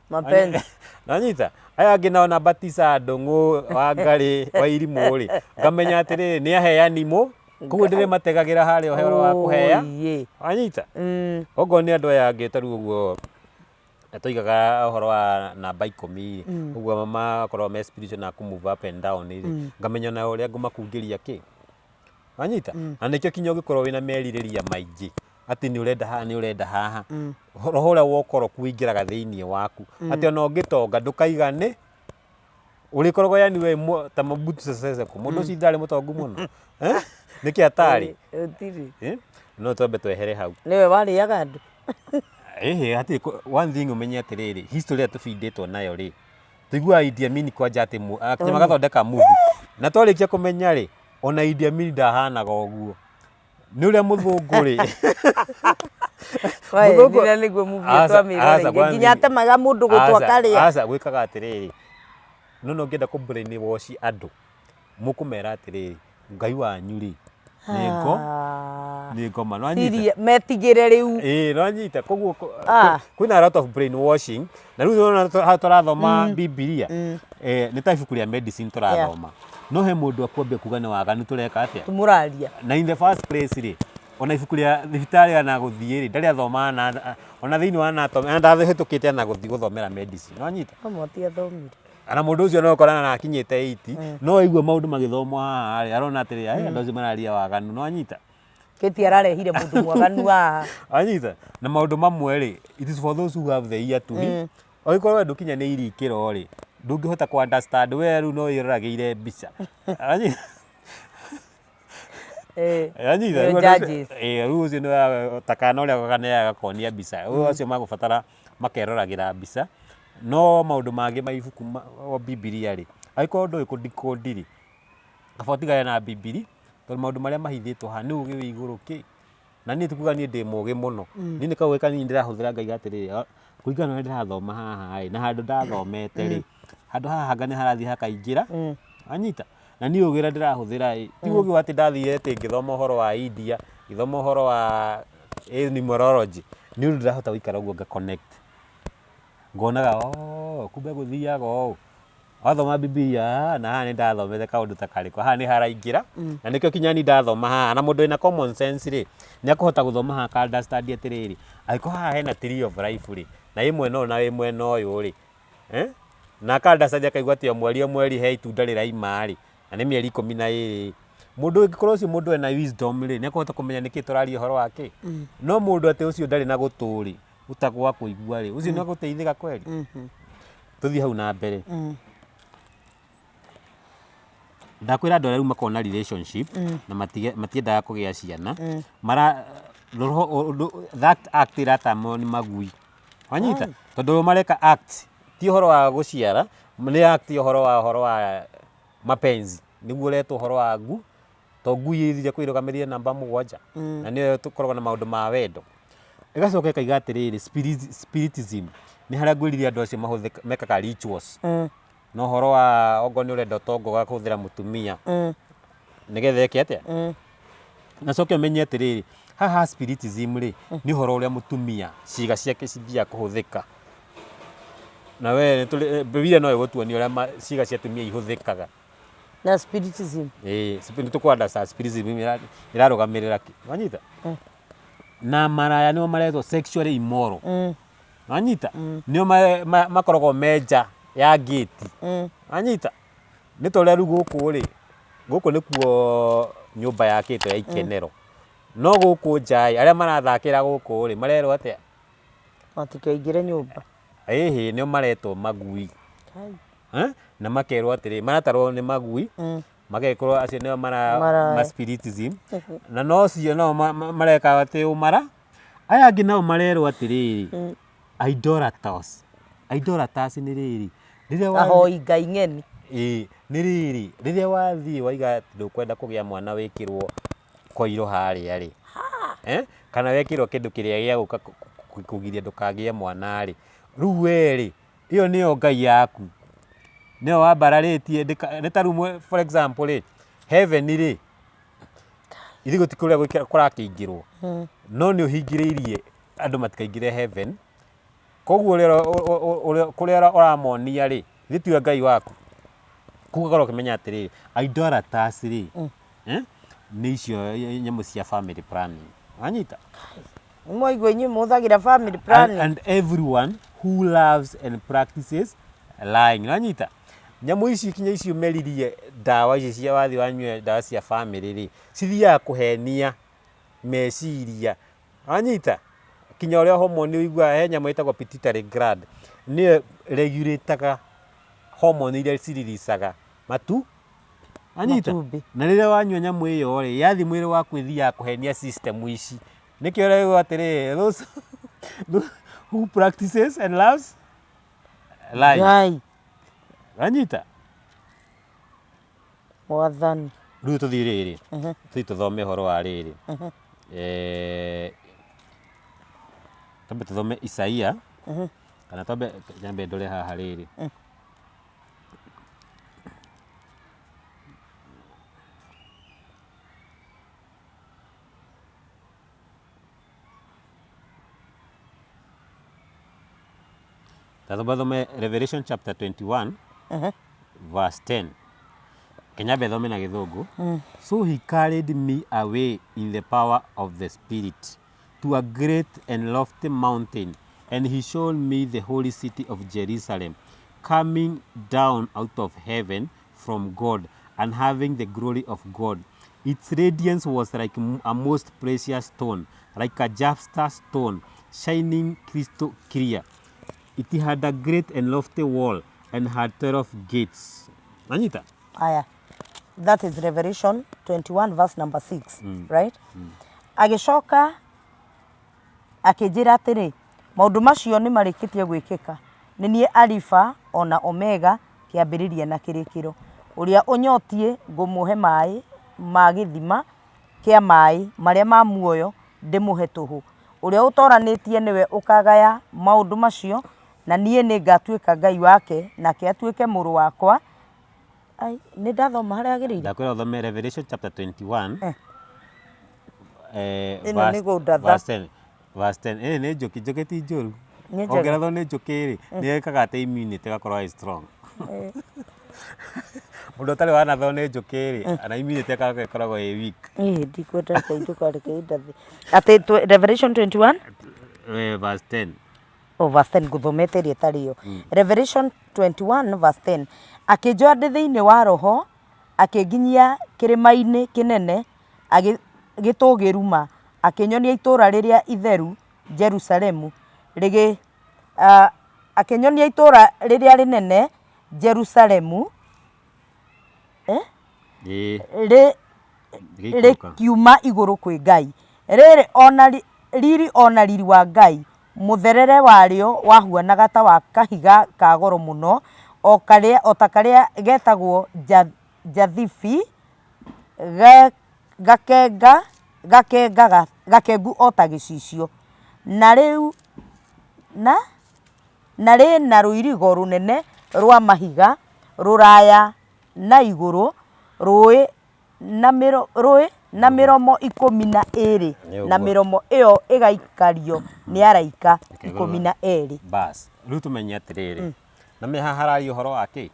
Mapenzi. Nanyita aya angĩ nao namba tisa Ndũng'ũ Wangarĩ Wairimũ rĩ, ngamenya atĩrĩrĩ nĩ aheani mũ, koguo ndĩrĩmategagĩra harĩa ũhoro wa kũhea. Ũiĩ. Wanyita? Okorwo nĩ andũ aya angĩ ta rĩu ũguo tũigaga ũhoro wa namba 10 rĩ, ũguo makoragwo me spiritual na kũ move up and down rĩ, ngamenya ona ũrĩa ngũmakungĩria kĩ. Wanyita? Na nĩkĩo kinya ũngĩkorwo wĩna merirĩria maingĩ atĩ nĩ ũrenda haha nĩ ũrenda haha, roho ũrĩa wa ũkoroku ũingĩraga thĩinĩ waku atĩ ona ũngĩtonga ndũkaiga nĩ ũrĩkoragwo yani we ta Mobutu Sese Seko mũndũ ũcio ndarĩ mũtongu mũno. Eh? Nĩkĩ atarĩ? Gũtirĩ. Eh? No twambe twehere hau. Nĩwe warĩaga andũ. Ĩhĩ hatirĩ one thing ũmenye atĩrĩrĩ, history ĩrĩa tũbindĩtwo nayo rĩ, tũiguaga Idi Amin kwanja atĩ akinya magathondeka movie. Na twarĩkia kũmenya rĩ, ona Idi Amin ndahanaga ũguo. Nĩ ũrĩa mũthũngũ rĩ. Mũthũngũ- Waendire nĩguo movie Aca, twamĩroreire. aca, one Nginya thing- atemaga mũndũ gũtũ aca, akarĩa. Aca, gwĩkaga atĩrĩrĩ, no no ũngĩenda kũ brain wash andũ, mũkũmera atĩrĩrĩ, Ngai wanyu rĩ, nĩ ngo, Ah. nĩ ngoma. Nĩwanyita? Siria- metigĩre rĩu. Ĩĩ nĩwanyita koguo Ah. kwĩna a lot of brain washing na rĩu nĩwona haha tũrathoma Bibilia nĩ ta ibuku rĩa medicine tũrathoma no he mũndũ akwambia kuga nĩ waganu tũreka atĩa Tũmũraria. Na in the first place rĩ, ona ibuku rĩa thibitarĩ ona gũthiĩ rĩ, ndarĩ athoma na ona thĩinĩ wa anatomy ona ndahĩtũkĩte ona gũthiĩ gũthomera medicine, nĩwanyita? Amwe ti athomire. Ona mũndũ ũcio no ũkorana na akinyĩte 80 no aigua maũndũ magĩthomwo haha rĩ, arona atĩrĩ, "Ai, andũ acio mararia waganu," nĩwanyita? Kĩti ararehire mũndũ mwaganu haha. Wanyita? Na maũndũ mamwe rĩ, it is for those who have the ear to hear. Angĩkorwo we ndũkinyanĩirie ikĩro rĩ, ndũngĩhota kũ understand, we rĩu no wĩroragĩire mbica. Wanyita? Wanyita? Nĩo Rĩu andũ acio- judges. Ĩĩ, rĩu ũcio nĩ ta kana ũrĩa kaneaga gakonia mbica. Rĩu acio magũbatara makeroragĩra mbica. No maũndũ mangĩ ma ibuku o Bibilia rĩ, angĩkorwo ndũĩ kũ decode rĩ, kaba ũtigane na Bibilia, tondũ maũndũ marĩa mahithĩtwo haha nĩ ũgĩ wĩ igũrũ kĩ. Na niĩ ti kuga niĩ ndĩ mũgĩ mũno, niĩ nĩ kaũgĩ kanini ndĩrahũthĩra ngaiga atĩrĩrĩ, kũringana na ũrĩa ndĩrathoma haha ĩ, na handũ ndathomete rĩ, handũ haha anga nĩ harathiĩ hakaingĩra, wanyita? Na niĩ ũgĩ ũrĩa ndĩrahũthĩra ĩ, ti ũgĩ wa atĩ ndathire atĩ ngĩthoma ũhoro wa India, ngĩthoma ũhoro wa numerology, nĩ ũndũ ndĩrahota gũikara ũguo nga connect. Ngonaga oh, kumbe gũthiaga ũũ. Wathoma Bibilia, ah, na haha nĩ ndathomete kaũndũ ta karĩkũ, haha nĩ haraingĩra, na nĩkĩo kinya niĩ ndathoma haha, na mũndũ wĩna common sense rĩ, nĩ akũhota gũthoma haha aka understand atĩrĩrĩ, angĩkorwo haha hena tree of life rĩ, na ĩ mwena ũyũ na ĩ mwena ũyũ rĩ, eh, na aka understand akaigua atĩ o mweri o mweri he itunda rĩraima rĩ, na nĩ mĩeri 12 rĩ, mũndũ ũngĩkorwo ũcio mũndũ ena wisdom rĩ, nĩ akũhota kũmenya nĩkĩ tũraria ũhoro wa kĩ. No mũndũ atĩ ũcio ndarĩ na gũtũ rĩ, gũtagwa kũigua rĩ, ũcio nĩ agũteithĩka kweli? Tũthiĩ hau na mbere. Ndakwĩra andũ arĩa rĩu makoragwo na relationship na matiendaga kũgĩa ciana, mara roho ũndũ that act ĩratamwo nĩ magui. Wanyita? Tondũ mareka act ti ũhoro wa gũciara, nĩ act ya ũhoro wa mapenzi. Nĩguo ũretwo ũhoro wa ngu, to ngui ĩthire kwĩrũgamĩria namba 7 na nĩyo tũkoragwo na maũndũ ma wendo. Ĩgacoka ĩkaiga atĩrĩrĩ, spiritism nĩ harĩa ngwĩrire andũ acio mekaga rituals. Na ũhoro wa okorwo nĩ ũrenda ũtonga ũgakũhũthĩra mũtumia nĩgetha eke atĩa? Na coke ũmenye atĩrĩrĩ, haha spiritism rĩ, nĩ ũhoro ũrĩa mũtumia ciĩga ciake cithiaga kũhũthĩka. Na we Bibilia no ĩgũtuonia ũrĩa ciĩga cia atumia ihũthĩkaga. Na spiritism. Ĩĩ, nĩ tũkũ understand spiritism ĩrarũgamĩrĩra kĩ. Wanyita? Na maraya nĩo maretwo sexually immoral. Wanyita? Nĩo makoragwo me nja ya gate. Wanyita? Nĩ ta ũrĩa rĩu gũkũ rĩ, gũkũ nĩkuo nyũmba yakĩtwo ya ikenero. No gũkũ nja ĩ, arĩa marathakĩra gũkũ rĩ, marerwo atĩa? Matikaingĩre nyũmba. Ĩhĩ, nĩo maretwo magui. Eh? Na makerwo atĩrĩ, maratarwo nĩ magui, magekorwo acio nĩo mara Maraya. ma spiritism. Na no cio nao mareka atĩ ũmara. Aya angĩ nao marerwo atĩrĩrĩ, Idolaters. Idolaters nĩ rĩrĩ, rĩrĩa wa Ahoi ngai ng'eni. Ĩĩ, nĩ rĩrĩ, rĩrĩa wathiĩ waiga atĩ ndũkwenda kũgĩa mwana wĩkĩrwo koiro harĩa rĩ, eh, kana wekĩrwo kĩndũ kĩrĩa gĩa gũka kũgiria ndũkagĩe mwana rĩ, rĩu we rĩ, ĩyo nĩyo ngai yaku, nĩyo wambararĩtie, nĩ ta rĩu for example rĩ, heaven rĩ, ithuĩ gũtirĩ kũrĩa kũrakĩingĩrwo, no nĩ ũhingĩrĩirie andũ matikaingĩre heaven, koguo ũrĩa kũrĩa ũramonia rĩ, githĩ tiwe Ngai waku? Koguo ũgakorwo ũkĩmenya atĩrĩrĩ, idolaters rĩ, nĩ icio nyamũ cia family planning, wanyita? Nĩmwaigua inyuĩ mũhũthagĩra family planning? And everyone who loves and practices lying, nĩwanyita? Nyamũ ici kinya ici ũmeririe ndawa ici cia wathiĩ wanyua ndawa cia family rĩ, cithiaga kũhenia meciria, wanyita? Kinya ũrĩa hormone ũiguaga he nyamũ ĩtagwo pituitary gland, nĩyo ĩregurĩtaga hormone iria ciriricaga matu, wanyita? Matumbĩ. Na rĩrĩa wanyua nyamũ ĩyo rĩ, yathiĩ mwĩrĩ waku ĩthiaga kũhenia system ici. Nĩkĩo ũraigua atĩrĩrĩ, those who practices and loves lying. Ngai. Wanyita? Mwathani. Rĩu tũthiĩ rĩrĩ, tũthiĩ tũthome ũhoro wa rĩrĩ. Eh, twambe tũthome Isaia, kana twambe nyambe ndore haha rĩrĩ. Ta thome Revelation chapter 21 verse 10. Kenya thome na gĩthũngũ. So he carried me away in the power of the Spirit to a great and lofty mountain, and he showed me the holy city of Jerusalem, coming down out of heaven from God, and having the glory of God. Its radiance was like a most precious stone, like a jasper stone, shining crystal clear. It had a great and lofty wall and had 12 gates. Anyita? Aya. That is Revelation 21 verse number 6, right? Agĩcoka akĩnjĩra atĩrĩ, maũndũ macio nĩ marĩkĩtie gwĩkĩka. Nĩ niĩ Alifa o na Omega, kĩambĩrĩria na kĩrĩkĩro. Ũrĩa ũnyotiĩ ngũmũhe maĩ ma gĩthima kĩa maĩ marĩa ma muoyo ndĩmũhe tũhũ. Ũrĩa ũtoranĩtie nĩwe ũkagaya maũndũ macio, na niĩ nĩngatuĩka Ngai wake, nake atuĩke mũrũ wakwa. Ai, nĩ ndathoma harĩa hagĩrĩire? Ndakwĩra ũthome Revelation chapter 21 Eh. eh, Ĩno verse- nĩ gũndatha. verse 10. Verse 10. Ĩĩ nĩ njũkĩ, njũkĩ ti njũru. Nĩ njega. Ũngĩrathwo nĩ njũkĩ rĩ, nĩ ĩkaga atĩ immunity ĩgakorwo ĩ strong. Mũndũ ũtarĩ wanathwo nĩ njũkĩ rĩ, ana immunity yake ĩkoragwo ĩ weak. Ĩĩ ndikwenda Ngai ndũkareke indathe. Atĩ Revelation 21 Verse 10. Oh, verse 10 ngũthomete ĩrĩa ĩtarĩ yo. Revelation 21 verse 10 akĩnjoya ndĩ thĩinĩ wa roho akĩnginyia kĩrĩma-inĩ kĩnene gĩtũũgĩru ma, akĩnyonia itũũra rĩrĩa itheru Jerusalemu rĩgĩ, akĩnyonia itũũra rĩrĩa rĩnene Jerusalemu Ĩĩ. Rĩgĩikũrũka. Rĩkiuma igũrũ kwĩ Ngai, rĩrĩ ona riri ona riri wa Ngai, mũtherere warĩo wahuanaga ta wa kahiga ka goro mũno, o karĩa o ta karĩa getagwo njathibi, gakenga gakengaga gakengu o ta gĩcicio, na rĩu na na rĩna rũirigo rũnene rwa mahiga rũraya na igũrũ, rũĩ na mĩro, rũĩ na mĩromo 12, na mĩromo ĩyo ĩgaikario nĩ araika 12. Bas, rĩu tũmenye atĩrĩrĩ, na me haha hararia ũhoro wa kĩ?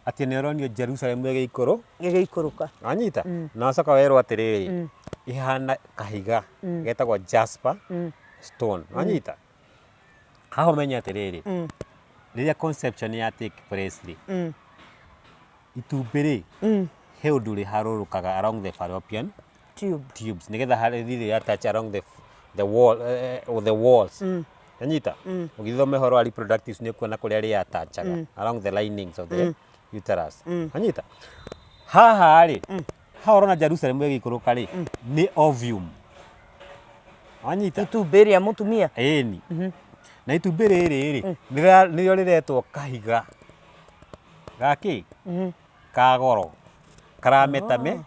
Atĩ nĩ ũronio Jerusalemu ĩgĩikũrũ Gĩgĩikũrũka. Wanyita? Na wacoka werwo atĩrĩrĩ, ĩhana kahiga getagwo jasper stone. Wanyita? Haha ũmenye atĩrĩrĩ, rĩrĩa conception ya take place rĩ, itumbĩ rĩ, he ũndũ rĩharũrũkaga along the fallopian Tube. tubes nĩgetha harĩ rĩ attach along the wall, the walls. Wanyita? Ũgĩthoma ũhoro wa reproductives nĩ ũkuona kũrĩa rĩ attachaga along the linings of the uterus. Wanyita? Haha rĩ, haha ũrona Jerusalem ĩgĩikũrũka rĩ, nĩ ovum. Wanyita? Itumbĩ rĩa mũtumia. Ĩni. Na itumbĩ rĩrĩ rĩ, nĩrĩo rĩretwo kahiga gakĩ ka goro karametame.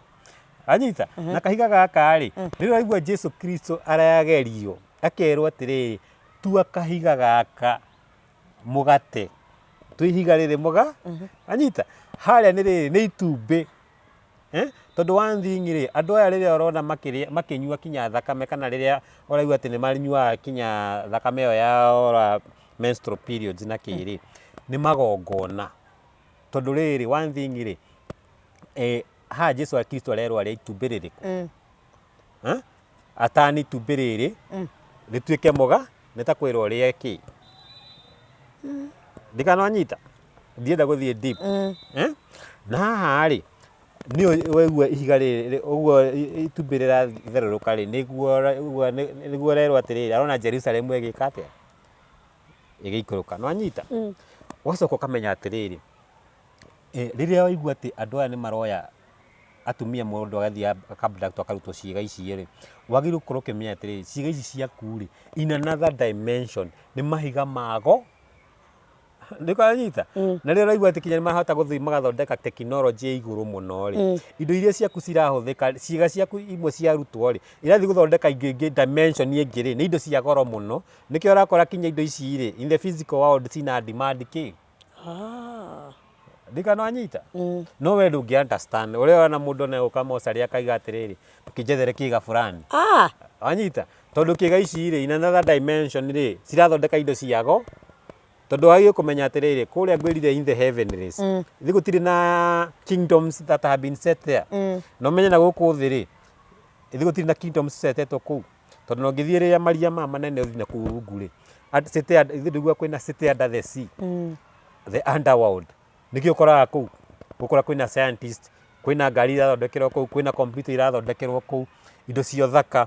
Anyita na kahiga gaka rĩ, rĩrĩa ũraigua Jesu Kristo aragerio akerwo atĩrĩrĩ, tua kahiga gaka mũgate, tua ihiga rĩrĩ mũga, anyita harĩa nĩ rĩrĩ nĩ itumbĩ. Eh? Tondũ one thing rĩ, andũ aya rĩrĩa ũrona makĩrĩa makĩnyua kinya thakame kana rĩrĩa ũraigua atĩ nĩ manyuaga kinya thakame ĩyo ya ora menstrual periods na kĩ rĩ, nĩ magongona. Tondũ rĩrĩ, one thing rĩ, eh, haha Jesu wa Kristo arerwo arĩa itumbĩ rĩrĩkũ? Eh? Atani itumbĩ rĩrĩ, rĩtuĩke mũga, nĩ ta kwĩrwo ũrĩe kĩ? Ndikananyita? Ndienda gũthiĩ deep. Eh? Na haha rĩ, nĩ waigua ihiga rĩrĩ ũguo itumbĩ rĩratherũrũka rĩ, nĩguo nĩguo ũrerwo atĩrĩrĩ, arona Jerusalem ĩgĩka atĩa? Ĩgĩikũrũka. Nĩwanyita? Ũgacoka ũkamenya atĩrĩrĩ, rĩrĩa waigua atĩ andũ aya nĩ maroya atumia mũndũ agathiĩ aka abduct akarutwo ciĩga ici rĩ, wagĩrĩirwo gũkorwo ũkĩmenya atĩrĩrĩ, ciĩga ici ciaku rĩ, in another dimension nĩ mahiga mago Ndĩkanyita na rĩrĩa ũraigua atĩ kinya nĩ marahota gũthiĩ magathondeka tekinoronjĩ ya igũrũ mũno rĩ, indo iria ciaku cirahũthĩka, ciĩga ciaku imwe ciarutwo rĩ, irathiĩ gũthondeka ingĩ ingĩ dimension ĩngĩ rĩ, nĩ indo cia goro mũno. Nĩkĩo ũrakora kinya indo ici rĩ, in the physical world cina demand kĩ? Ndikananyita no we ndũngĩ understand ũrĩa ũrona mũndũ ona gũka mocarĩ akaiga atĩrĩrĩ ũkĩnjethere kĩga fulani. Wanyita? Tondũ kĩga ici rĩ, in another dimension rĩ, cirathondeka indo ciago. Tondũ wagĩrĩirwo kũmenya atĩrĩrĩ, kũrĩa ngwĩrire in the heavenlies, ithuĩ gũtirĩ na kingdoms that have been set there. Na ũmenye na gũkũ thĩ rĩ, ithuĩ gũtirĩ na kingdoms cisetetwo kũu. Tondũ ona ũngĩthiĩ rĩrĩa maria maya manene ũthiĩ na kũu rungu rĩ, city ithuĩ ndũiguaga kwĩna city under the sea, the underworld. Nĩkĩo ũkoraga kũu, ũgakora kwĩna scientist, kwĩna ngari irathondekerwo kũu, kwĩna computer irathondekerwo kũu, indo cia ũthaka.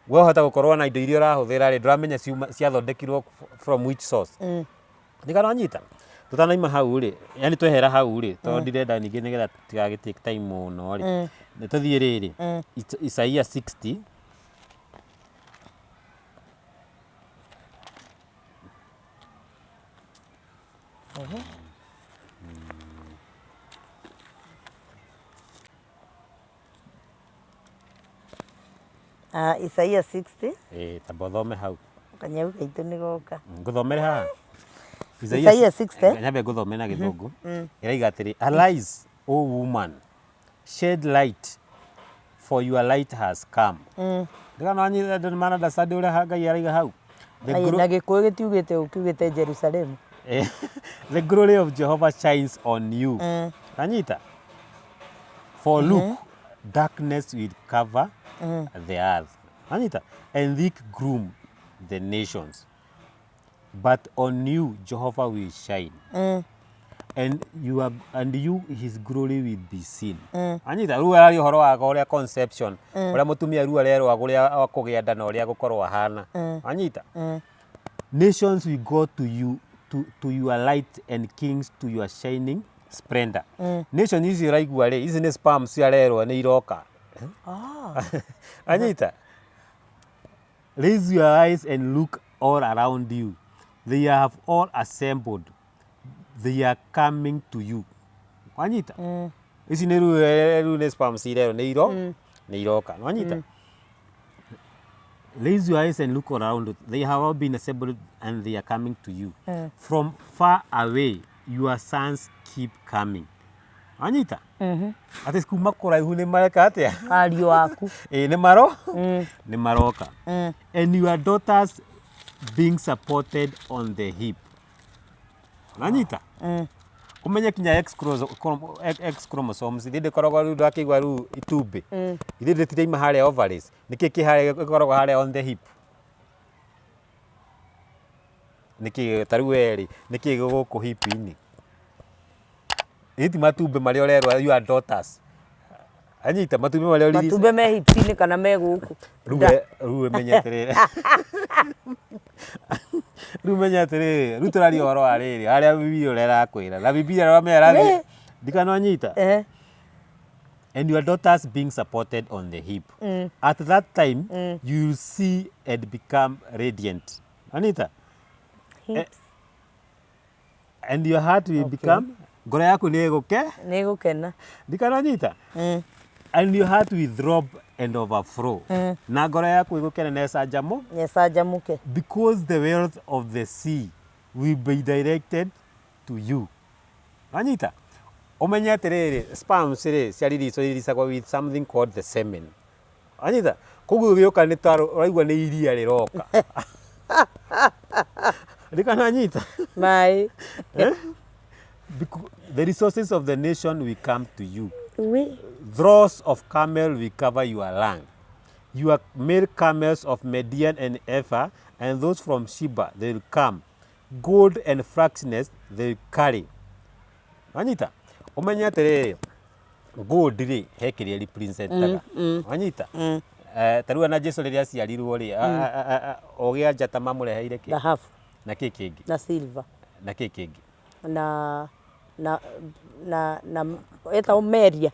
We wahota gũkorwo na indo iria ũrahũthĩra rĩ, ndũramenya ciuma ciathondekirwo from which source. Nĩ wanyita? Tũtanaima hau rĩ, yani twehera hau rĩ, tondũ ndirenda ningĩ nĩgetha tũtigagĩ take time mũno rĩ, nĩ tũthiĩ rĩrĩ, Isaia 60. Ah, Isaia 60. Ĩĩ, tamba ũthome hau. Kanyau gaitũ nĩ goka. Ngũthomere haha? Isaia 60. Nyambe ngũthome na gĩthũngũ. Ĩraiga atĩrĩ, Arise, O woman, shed light, for your light has come. Ndĩrona andũ nĩ mara understand ũrĩa Ngai araiga hau. The Na Gĩkũyũ gĩtiugĩte ũũ, kiugĩte Jerusalemu. The glory of Jehovah shines on you. Anyita? For look, darkness will cover the earth. Anyita? And thick gloom the nations. But on you Jehovah will shine. And you are, and you his glory will be seen. Anyita? Rĩu araria ũhoro wa ũrĩa conception, ũrĩa mũtumia rĩu arerwo ũrĩa akũgĩa nda na ũrĩa agũkorwo ahana. Anyita? Nations will go to you to your light and kings to your shining splendor. Nation ici ũraigua rĩ, ici nĩ sperms arerwo nĩ iroka. Anyita? Raise your eyes and look all around you. They have all assembled. They are coming to you. Wanyita? Ici nĩ rĩu rĩu nĩ sperms irerwo nĩ iro nĩ iroka. Wanyita? Raise your eyes and look around. They have all been assembled and they are coming to you. From far away, your sons keep coming. Anyita? Atĩ kuma kũraihu nĩ mareka atĩa? Ariũ aku. Ĩĩ nĩ maro? Nĩ maroka. And your daughters being supported on the hip. Anyita? Ũmenye kinya X X chromosomes ithe ndĩkoragwo rĩu ndakĩigua rĩu itumbĩ. Ithe rĩtiraima harĩa ovaries. Nĩkĩ kĩ harĩa gĩkoragwo harĩa on the hip? Nĩkĩ ta rĩu we rĩ, nĩkĩ gũkũ hip-inĩ? Ĩ ti matumbĩ marĩa ũrerwo your daughters. Anyita matumbĩ marĩa ũrĩ Matumbĩ me hips-inĩ kana me gũkũ? Rĩu we rĩu ũmenye atĩrĩrĩ rĩu menye atĩrĩrĩ rĩu tũraria ũhoro wa rĩrĩ harĩa bibilia ũrĩa ĩrakwĩra na bibilia ũramenya ĩrathiĩ ndikananyita. And your daughters being supported on the hip. At that time you will see and become radiant. Anita? Hips. And your heart will become, ngoro yaku nĩ ĩgũke. Nĩ gũkena. Ndikananyita. And your heart will throb and overflow, na ngoro yaku ĩgũkena na ĩcanjamũ. Nĩcanjamũke. Because the wealth of the sea will be directed to you. Wanyita? Ũmenye atĩrĩrĩ, sperms rĩ cia release releasagwo with something called the semen. Wanyita? Koguo gĩũka nĩ ta ũraigua nĩ iria rĩroka. Ndikananyita. Maĩ. Eh? The resources of the nation will come to you. We. Droves of camel will cover your land. Your male camels of Median and Ephah and those from Sheba, they will come. Gold and frankincense they will carry. Wanyita? Ũmenye atĩrĩrĩ, gold rĩ, he kĩrĩa representaga. Wanyita? Eh, ta rĩu ona Jesu rĩrĩa aciarirwo rĩ, ogĩa njata mamũreheire kĩ? Dhahabu. Na kĩ kĩngĩ? Na silver. Na kĩ kĩngĩ? Na ĩtagwo meria.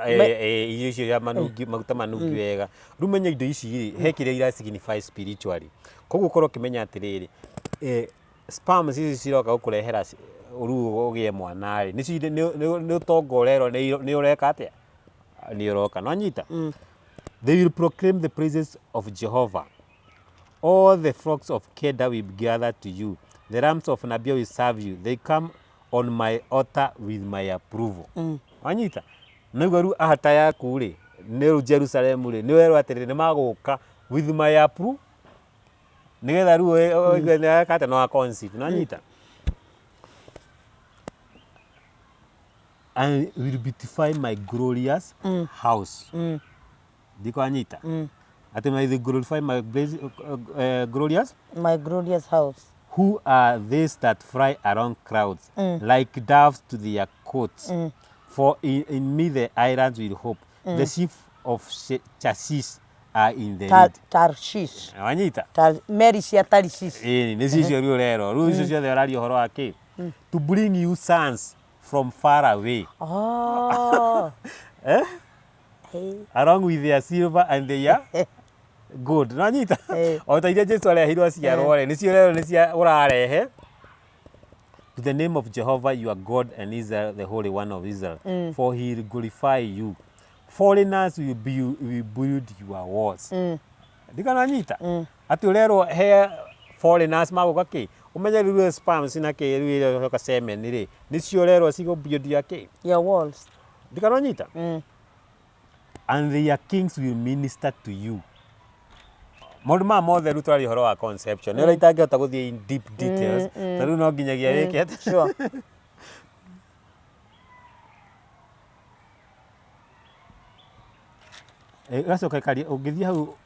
Irio icio ya manungi, maguta manungi wega. Rĩu menye indo ici rĩ, he kĩrĩa ira signify spiritually. Koguo ũkorwo ũkĩmenya atĩrĩrĩ, sperms ici ciroka gũkũrehera rĩu ũgĩe mwana rĩ, nĩcio nĩ ũtonga ũrerwo nĩ ũreka atĩa? Nĩ ũroka. Nĩwanyita? They will proclaim the praises of Jehovah. All the flocks of Kedar will gather to you. The rams of Nabia will serve you. They come on my altar with my approval. Wanyita? Nĩguo rĩu ahata yaku rĩ, nĩ rĩu Jerusalem rĩ, nĩ werwo atĩrĩrĩ, nĩ magũka with my approval. Nĩgetha rĩu ũigue nĩ weka atĩa, no wa conceive. Nĩwanyita? And will beautify my glorious house. Ndikwanyita? Atĩ may glorify my glorious My glorious house. Who are these that fly around clouds like doves to their cotes? For in me the islands will hope. The ship of Tarshish are in the lead. Tarshish. Wanyita? Meri cia Tarshish. Ĩĩ, nĩ icio rĩu ũrerwo. Rĩu icio ciothe ũraria ũhoro wa kĩ? To bring you sons from far away. Oh. Eh? Hey. Along with their silver and their gold. Nanyita? Eh. O ta iria Jesu areheirwo aciarwo rĩ, nĩcio rero nĩcia ũrarehe. To the name of Jehovah your God and Israel, the Holy One of Israel, for he will glorify you. Foreigners will build your walls. Ndikananyita? Atĩ ũrerwo he foreigners magũka kĩ? Ũmenye rĩu sperms na kĩ rĩu ĩroka semen rĩ, nĩcio ũrerwo cigũ build your kĩ? Your walls. Ndikananyita? And their kings will minister to you. Maũndũ maya mothe rĩu tũraria ũhoro wa conception. Nĩ ũrĩa itangĩhota gũthiĩ in deep details. Ta rĩu no nginyagia wĩke atĩ. Sure. Ĩgacoka ĩkaria ũngĩthiĩ hau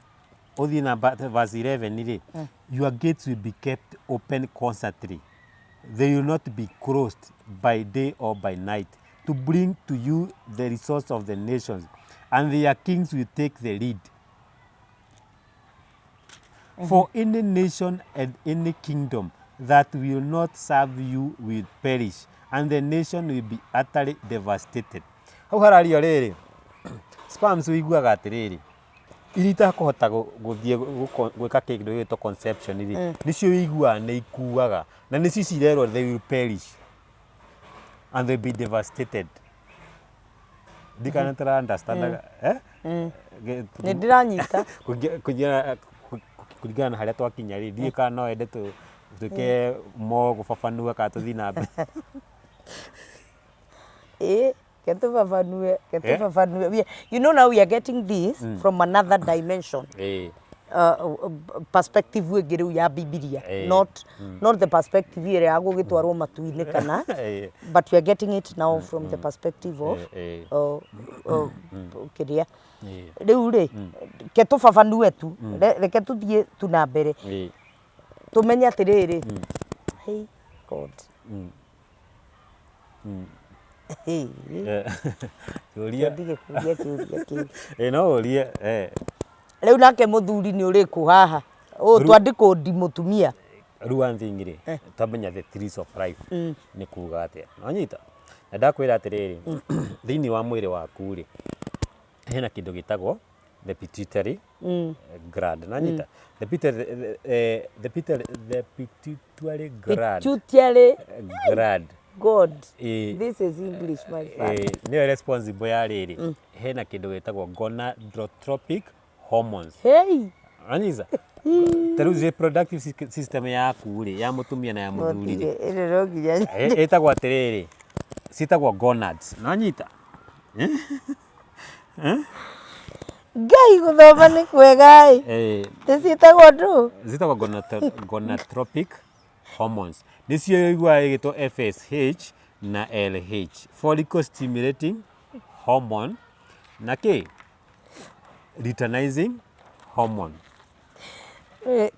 ũthiĩ na verse 11 rĩ, your gates will be kept open constantly. They will not be closed by day or by night, to bring to you the resource of the nations, and their kings will take the lead. For any nation and any kingdom that will not serve you will perish, and the nation will be utterly devastated. Hau harario rĩrĩ, sperms ũiguaga atĩrĩrĩ, iria itakũhota gũthiĩ gwĩka kĩndũ gĩgwĩtwo conception rĩ, nĩcio ũiguaga nĩ ikuaga, na nĩcio ici irerwo they will perish and they be devastated. Ndikana tũra understand eh? Nĩ ndĩranyita. Kũringana na harĩa twakinya rĩ, ndiũĩ kana no wende twĩke more gũbabanua kana tũthiĩ na mbere. Ĩĩ, ke tũbabanue, ke tũbabanue. You know now we are getting this from another dimension. Perspective ĩngĩ rĩu ya Bibilia. Not the perspective ĩrĩa ya gũgĩtwarwo matu-inĩ kana, but we are getting it now from the perspective of kĩrĩa. Rĩu rĩ, ke tũbabanue tu, reke tũthiĩ tu na mbere. Tũmenye atĩrĩrĩ. Hey God. Hey. Kĩũria. Ndige kũria kĩũria kĩu. Ĩĩ, no ũrie. Rĩu nake mũthuri nĩ ũrĩkũ haha? Ũũ twandĩkwo mũtumia. Rĩu one thing rĩ, twamenya the trees of life nĩ kuga atĩa. Nĩwanyita? Na ndakwĩra atĩrĩrĩ, thĩinĩ wa mwĩrĩ waku rĩ, hena kĩndũ gĩtagwo The pituitary gland. Nanyita the pituitary gland. Pituitary gland. God. Ĩĩ. This is English, my friend. Nĩyo responsible ya rĩrĩ, hena kĩndũ gĩtagwo gonadotropic hormones. Hey. Anyita, ta rĩu reproductive system yaku rĩ, ya mũtumia na ya mũthuri rĩ, Ĩno no nginya. Ĩtagwo atĩrĩrĩ, ciĩtagwo gonads. Nanyita. Ngai, gũthoma nĩ kwega ĩ. Nĩ ciĩtagwo ndũ? Zitagwo gonatropic hormones, nĩcio iguaga ĩgĩtwo FSH na LH, follicle stimulating hormone na kĩ, luteinizing hormone. Rĩu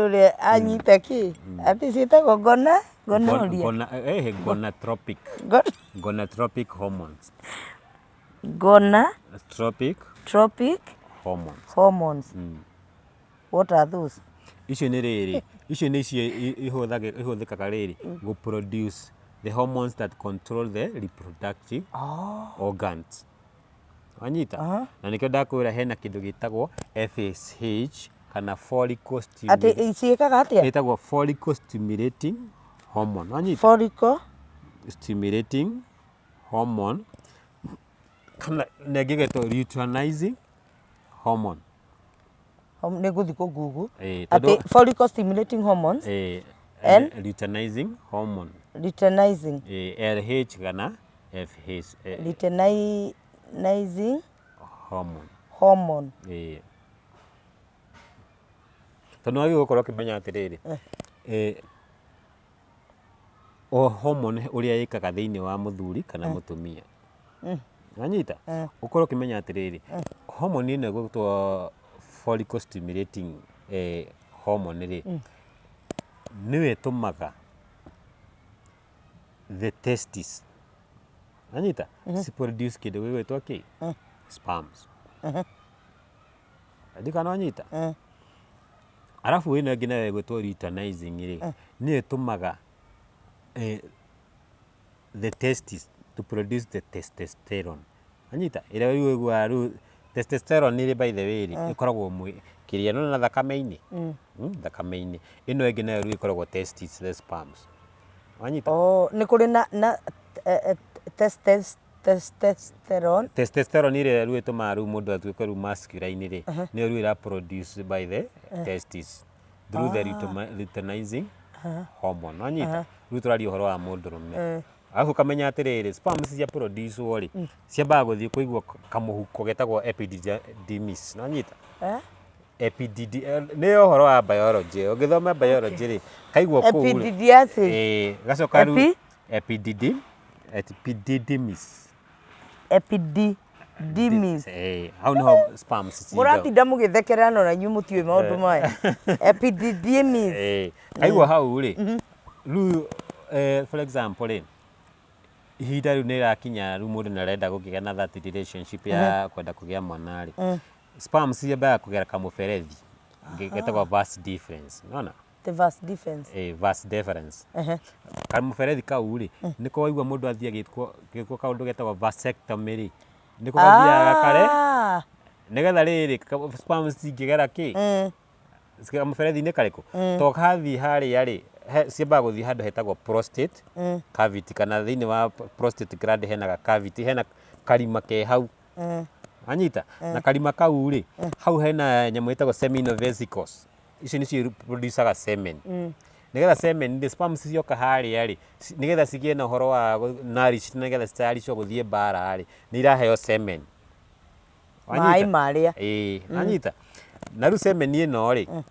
ũrĩa anyita kĩ? Atĩ ciĩtagwo gona? Gonorrhea. Gonatropic. Gonatropic hormones. Gona tropic tropic hormones. Hormones. What are those? Icio nĩ rĩrĩ, icio nĩ icio ihũthĩkaga rĩrĩ gũ produce the hormones that control the reproductive organs. Wanyita? Na nĩkĩo ndakwĩra hena kĩndũ gĩtagwo FSH kana follicle Atĩ stimulating, ciĩkaga atĩa? ĩtagwo follicle stimulating hormone. Wanyita? Follicle stimulating hormone, kana na ĩngĩ ĩgetwo luteinizing hormone. Nĩ ngũthiĩ kũ Google. Tondũ Atĩ follicle stimulating hormones. And luteinizing hormone. Luteinizing. LH kana FH Luteinizing hormone. Hormone. Tondũ wagĩrĩirwo gũkorwo ũkĩmenya atĩrĩrĩ, o hormone ũrĩa ĩkaga thĩinĩ wa mũthuri kana mũtumia. Wanyita? Ũkorwo ũkĩmenya atĩrĩrĩ, hormone ĩno ĩgwĩtwo follicle stimulating hormone rĩ, nĩyo ĩtũmaga the testes, wanyita, ci produce kĩndũ gĩgwĩtwo kĩ, sperms. Ndikana wanyita? Arabu ĩno ĩngĩ nayo ĩgwĩtwo luteinizing rĩ, nĩyo ĩtũmaga the testes to produce the testosterone. Wanyita? Ĩrĩa rĩu ũiguaga rĩu testosterone rĩ, by the way rĩ, ĩkoragwo mwĩ kĩrĩa nona thakame-inĩ. Thakame-inĩ. Ĩno ĩngĩ nayo rĩu ĩkoragwo testes, the sperms. Wanyita? Oh, nĩ kũrĩ na testosterone. Testosterone ĩrĩa rĩu ĩtũmaga rĩu mũndũ atuĩke rĩu masculine rĩ, nĩyo rĩu ĩra produce by the testes through the luteinizing hormone. Wanyita? Rĩu tũraria ũhoro wa mũndũrũme. Arabu ũkamenya atĩrĩrĩ, sperms cia produce rĩ, ciambaga gũthiĩ kũigwo kamũhuko getagwo epididymis. Wanyita? Eh? Nĩ ũhoro wa biology. Ũngĩthoma biology rĩ, kaigwo kũu rĩ, Epididysis. Gacoka rĩu Epi? Epididymis. Epididymis. Hau nĩho sperms cigagwo. Mũratinda mũgĩthekerera no na inyuĩ mũtiũĩ maũndũ maya. Epididymis. Kaigwo hau rĩ, rĩu for example rĩ, ihinda rĩu nĩ rĩrakinya, rĩu mũndũ nĩ arenda gũkĩgĩa na that relationship ya kwenda kũgĩa mwana rĩ, sperms ciambaga kũgera kamũberethi getagwo vas deferens. Nona? The vas deferens. Vas deferens. Kamũberethi kau rĩ, nĩko waigua mũndũ athiĩ agĩkwo kaũndũ getagwo vasectomy rĩ, nĩko gathiaga gakare nĩgetha rĩrĩ sperms cingĩgera kĩ kamũberethi-inĩ karĩkũ, to kathiĩ harĩa rĩ, ciambaga gũthiĩ handũ hetagwo prostate cavity, kana thĩinĩ wa prostate gland hena ga cavity, hena karima ke hau. Anyita? Na karima kau rĩ, hau hena nyamũ ĩtagwo seminal vesicles. Icio nĩcio producaga semen, nĩgetha semen rĩ, sperms cioka harĩa rĩ, nĩgetha cigĩe na ũhoro wa nourish, nĩgetha citayaricwo gũthiĩ mbara rĩ, nĩ iraheo semen. Maĩ marĩa. Ĩĩ, anyita? Na rĩu semen ĩno rĩ,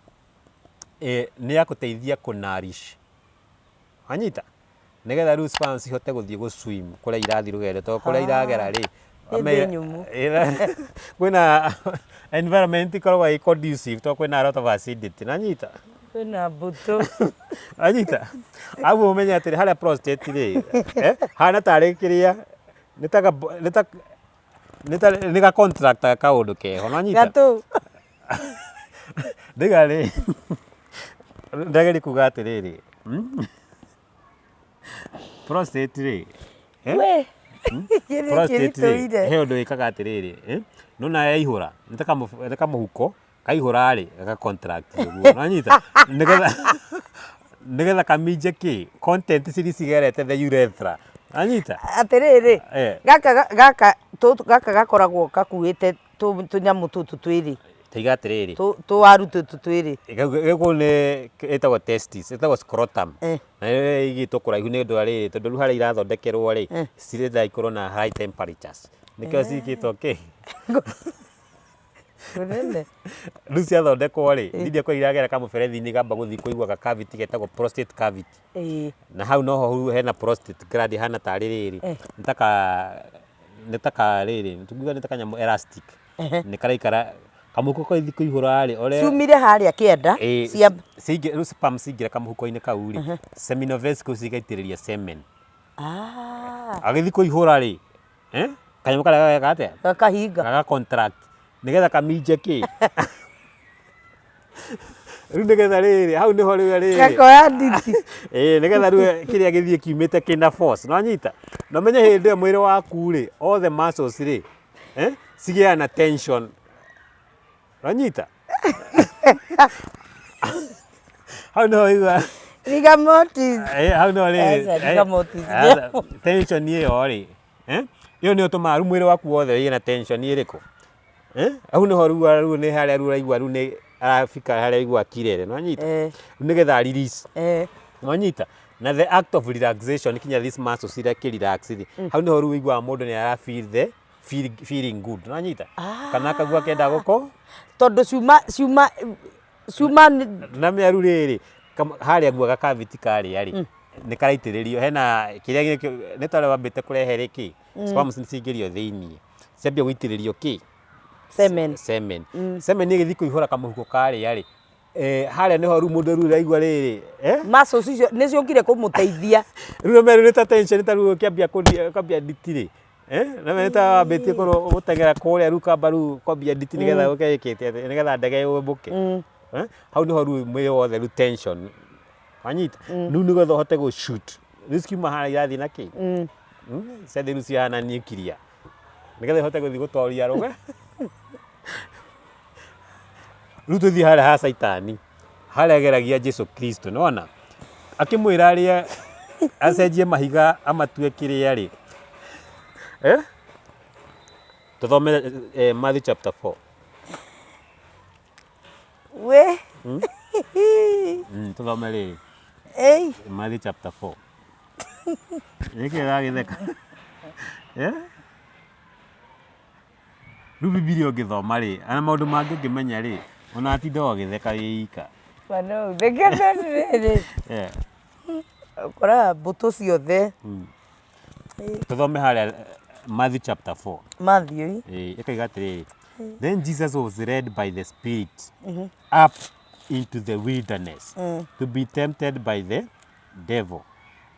nĩ ya gũteithia kũ nourish. Anyita? Nĩgetha rĩu sperms cihote gũthiĩ gũ swim kũrĩa irathiĩ rũgendo, tondũ kũrĩa iragera rĩ, Nĩ thĩ nyũmũ. Kwĩna environment ĩkoragwo ĩ conducive, tondũ kwĩna a lot of acidity. Nanyita? Kwĩna mbũtũ. Anyita? Aguo ũmenye atĩrĩ, harĩa prostate rĩ, hana tarĩ kĩrĩa, nĩ ta nĩ ta nĩ ga contract kaũndũ keho. Nanyita? Gatũ. Ndiga rĩ, ndageria kuga atĩrĩrĩ, prostate rĩ, We. Kĩrĩ Prostate rĩ, kĩritũire. he ũndũ ĩkaga atĩrĩrĩ, eh, nona yaihũra nĩ ta kamũhuko kaihũra rĩ gaka contract ũguo nĩwanyita nĩgetha nĩgetha kaminje kĩ content ciria cigerete the urethra nĩwanyita. Atĩrĩrĩ, Eh. gaka gaka gaka gakoragwo gakuĩte tũnyamũ tũtũ twĩrĩ. Taiga atĩrĩrĩ. Tũwaru tũtũ twĩrĩ. Gũkũ nĩ ĩtagwo testis, ĩtagwo scrotum. Eh. Na ĩyo ĩigĩtwo kũraihu nĩ ũndũ wa rĩrĩ, tondũ rĩu harĩa irathondekerwo rĩ, Eh. cirenda ikorwo na high temperatures. Nĩkĩo ciigĩtwo kĩ? Kũnene. Rĩu ciathondekwo rĩ, ndindi ĩyo iragera kamũberethi-inĩ ikamba gũthiĩ kũigua ga cavity getagwo prostate cavity. Na hau noho hena prostate gland ĩhana tarĩ rĩrĩ, nĩ ta ka nĩ ta ka rĩrĩ, tũngiuga nĩ ta kanyamũ elastic. Nĩ karaikara kamũhuko kau ithiĩ kũihũra rĩ, ũrĩa Ciumire harĩa kĩanda Ĩĩ, cia rĩu sperm ciaingĩra kamũhuko-inĩ kau rĩ, seminal vesicles cigaitĩrĩria semen. Ah. Agĩthiĩ kũihũra rĩ, eh, kanyamũ karĩa gageka atĩa? Gakahinga. Gaga contract nĩgetha kaminje kĩ? Rĩu nĩgetha rĩrĩ, hau nĩho rĩu rĩrĩ. Gakoya nditi. Ĩĩ nĩgetha rĩu kĩrĩa gĩthiĩ kiumĩte kĩna force, nĩwanyita? Na ũmenye hĩndĩ ĩyo mwĩrĩ waku rĩ, all the muscles rĩ, eh, cigĩaga na tension. Wanyita? Hau nĩho ũiguaga Rigor mortis. Eh, hau nĩho rĩrĩ. Aca, rigor mortis. Aca, tension ĩyo rĩ, eh, ĩyo nĩyo ĩtũmaga rĩu mwĩrĩ waku wothe ũgĩe na tension ĩrĩkũ? Eh, hau nĩho rĩu rĩu nĩ harĩa rĩu ũraigua rĩu nĩ arafika harĩa aigua kirere, nĩwanyita? Eh. Rĩu nĩgetha release. Eh. Nĩwanyita? Na the act of relaxation kinya these muscles iria kĩ relax rĩ, hau nĩho rĩu ũiguaga mũndũ nĩ ara feel the feeling good nĩwanyita? Kana akagua akenda gũkũ Tondũ ciuma ciuma ciuma na mĩaru rĩrĩ harĩa guo gakabiti karĩa rĩ nĩ karaitĩrĩrio hena kĩrĩa nĩ ta ũrĩa wambĩte kũrehe rĩ kĩ sperms nĩ ciaingĩrio thĩiniĩ ciambia gũitĩrĩrio kĩ semen. Semen. Semen ĩgĩthiĩ kũihũra kamũhuko karĩa rĩ, harĩa nĩho rĩu mũndũ rĩu ũraigua rĩrĩ, eh? Muscles icio nĩ ciokire kũmũteithia. Rĩu nĩ nĩ ta tension ta rĩu ũkĩambia kũthi ũkambia nditi rĩ, eh? Na nĩ ta wambĩtie kũrũ gũteng'era kũrĩa rĩu ũkamba rĩu kwambia nditi nĩgetha ũke ĩkĩte atĩ nĩgetha ndege yũmbũke. Eh? Hau nĩho rĩu mwĩrĩ wothe rĩu tension. Wanyita? Rĩu nĩgetha ũhote gũ shoot. Rĩu cikiuma harĩa irathiĩ na kĩ? Ciathiĩ rĩu cihana nuclear. Nĩgetha ihote gũthiĩ gũtoria rũge. Rĩu tũthiĩ harĩa ha Caitani, harĩa ageragia Jesu Kristo, nĩwona? Akĩmwĩra arĩe, acenjie mahiga amatue kĩrĩa rĩ, eh? Tũthome eh, Matthew chapter 4. We. Tũthome rĩrĩ. Ei. Matthew chapter 4. Nĩkĩ ũragĩtheka? Eh? Rĩu Bibilia ũngĩthoma rĩ, ona maũndũ mangĩ ũngĩmenya rĩ, ona atinda ũgĩtheka wĩ ika. Ma no ũtheke tondũ rĩrĩ, ũkoraga mbũtũ ciothe. Tũthome harĩa Matthew chapter 4. Matthew. Ĩĩ, ĩkoiga atĩrĩrĩ, Then Jesus was led by the Spirit up into the wilderness to be tempted by the devil.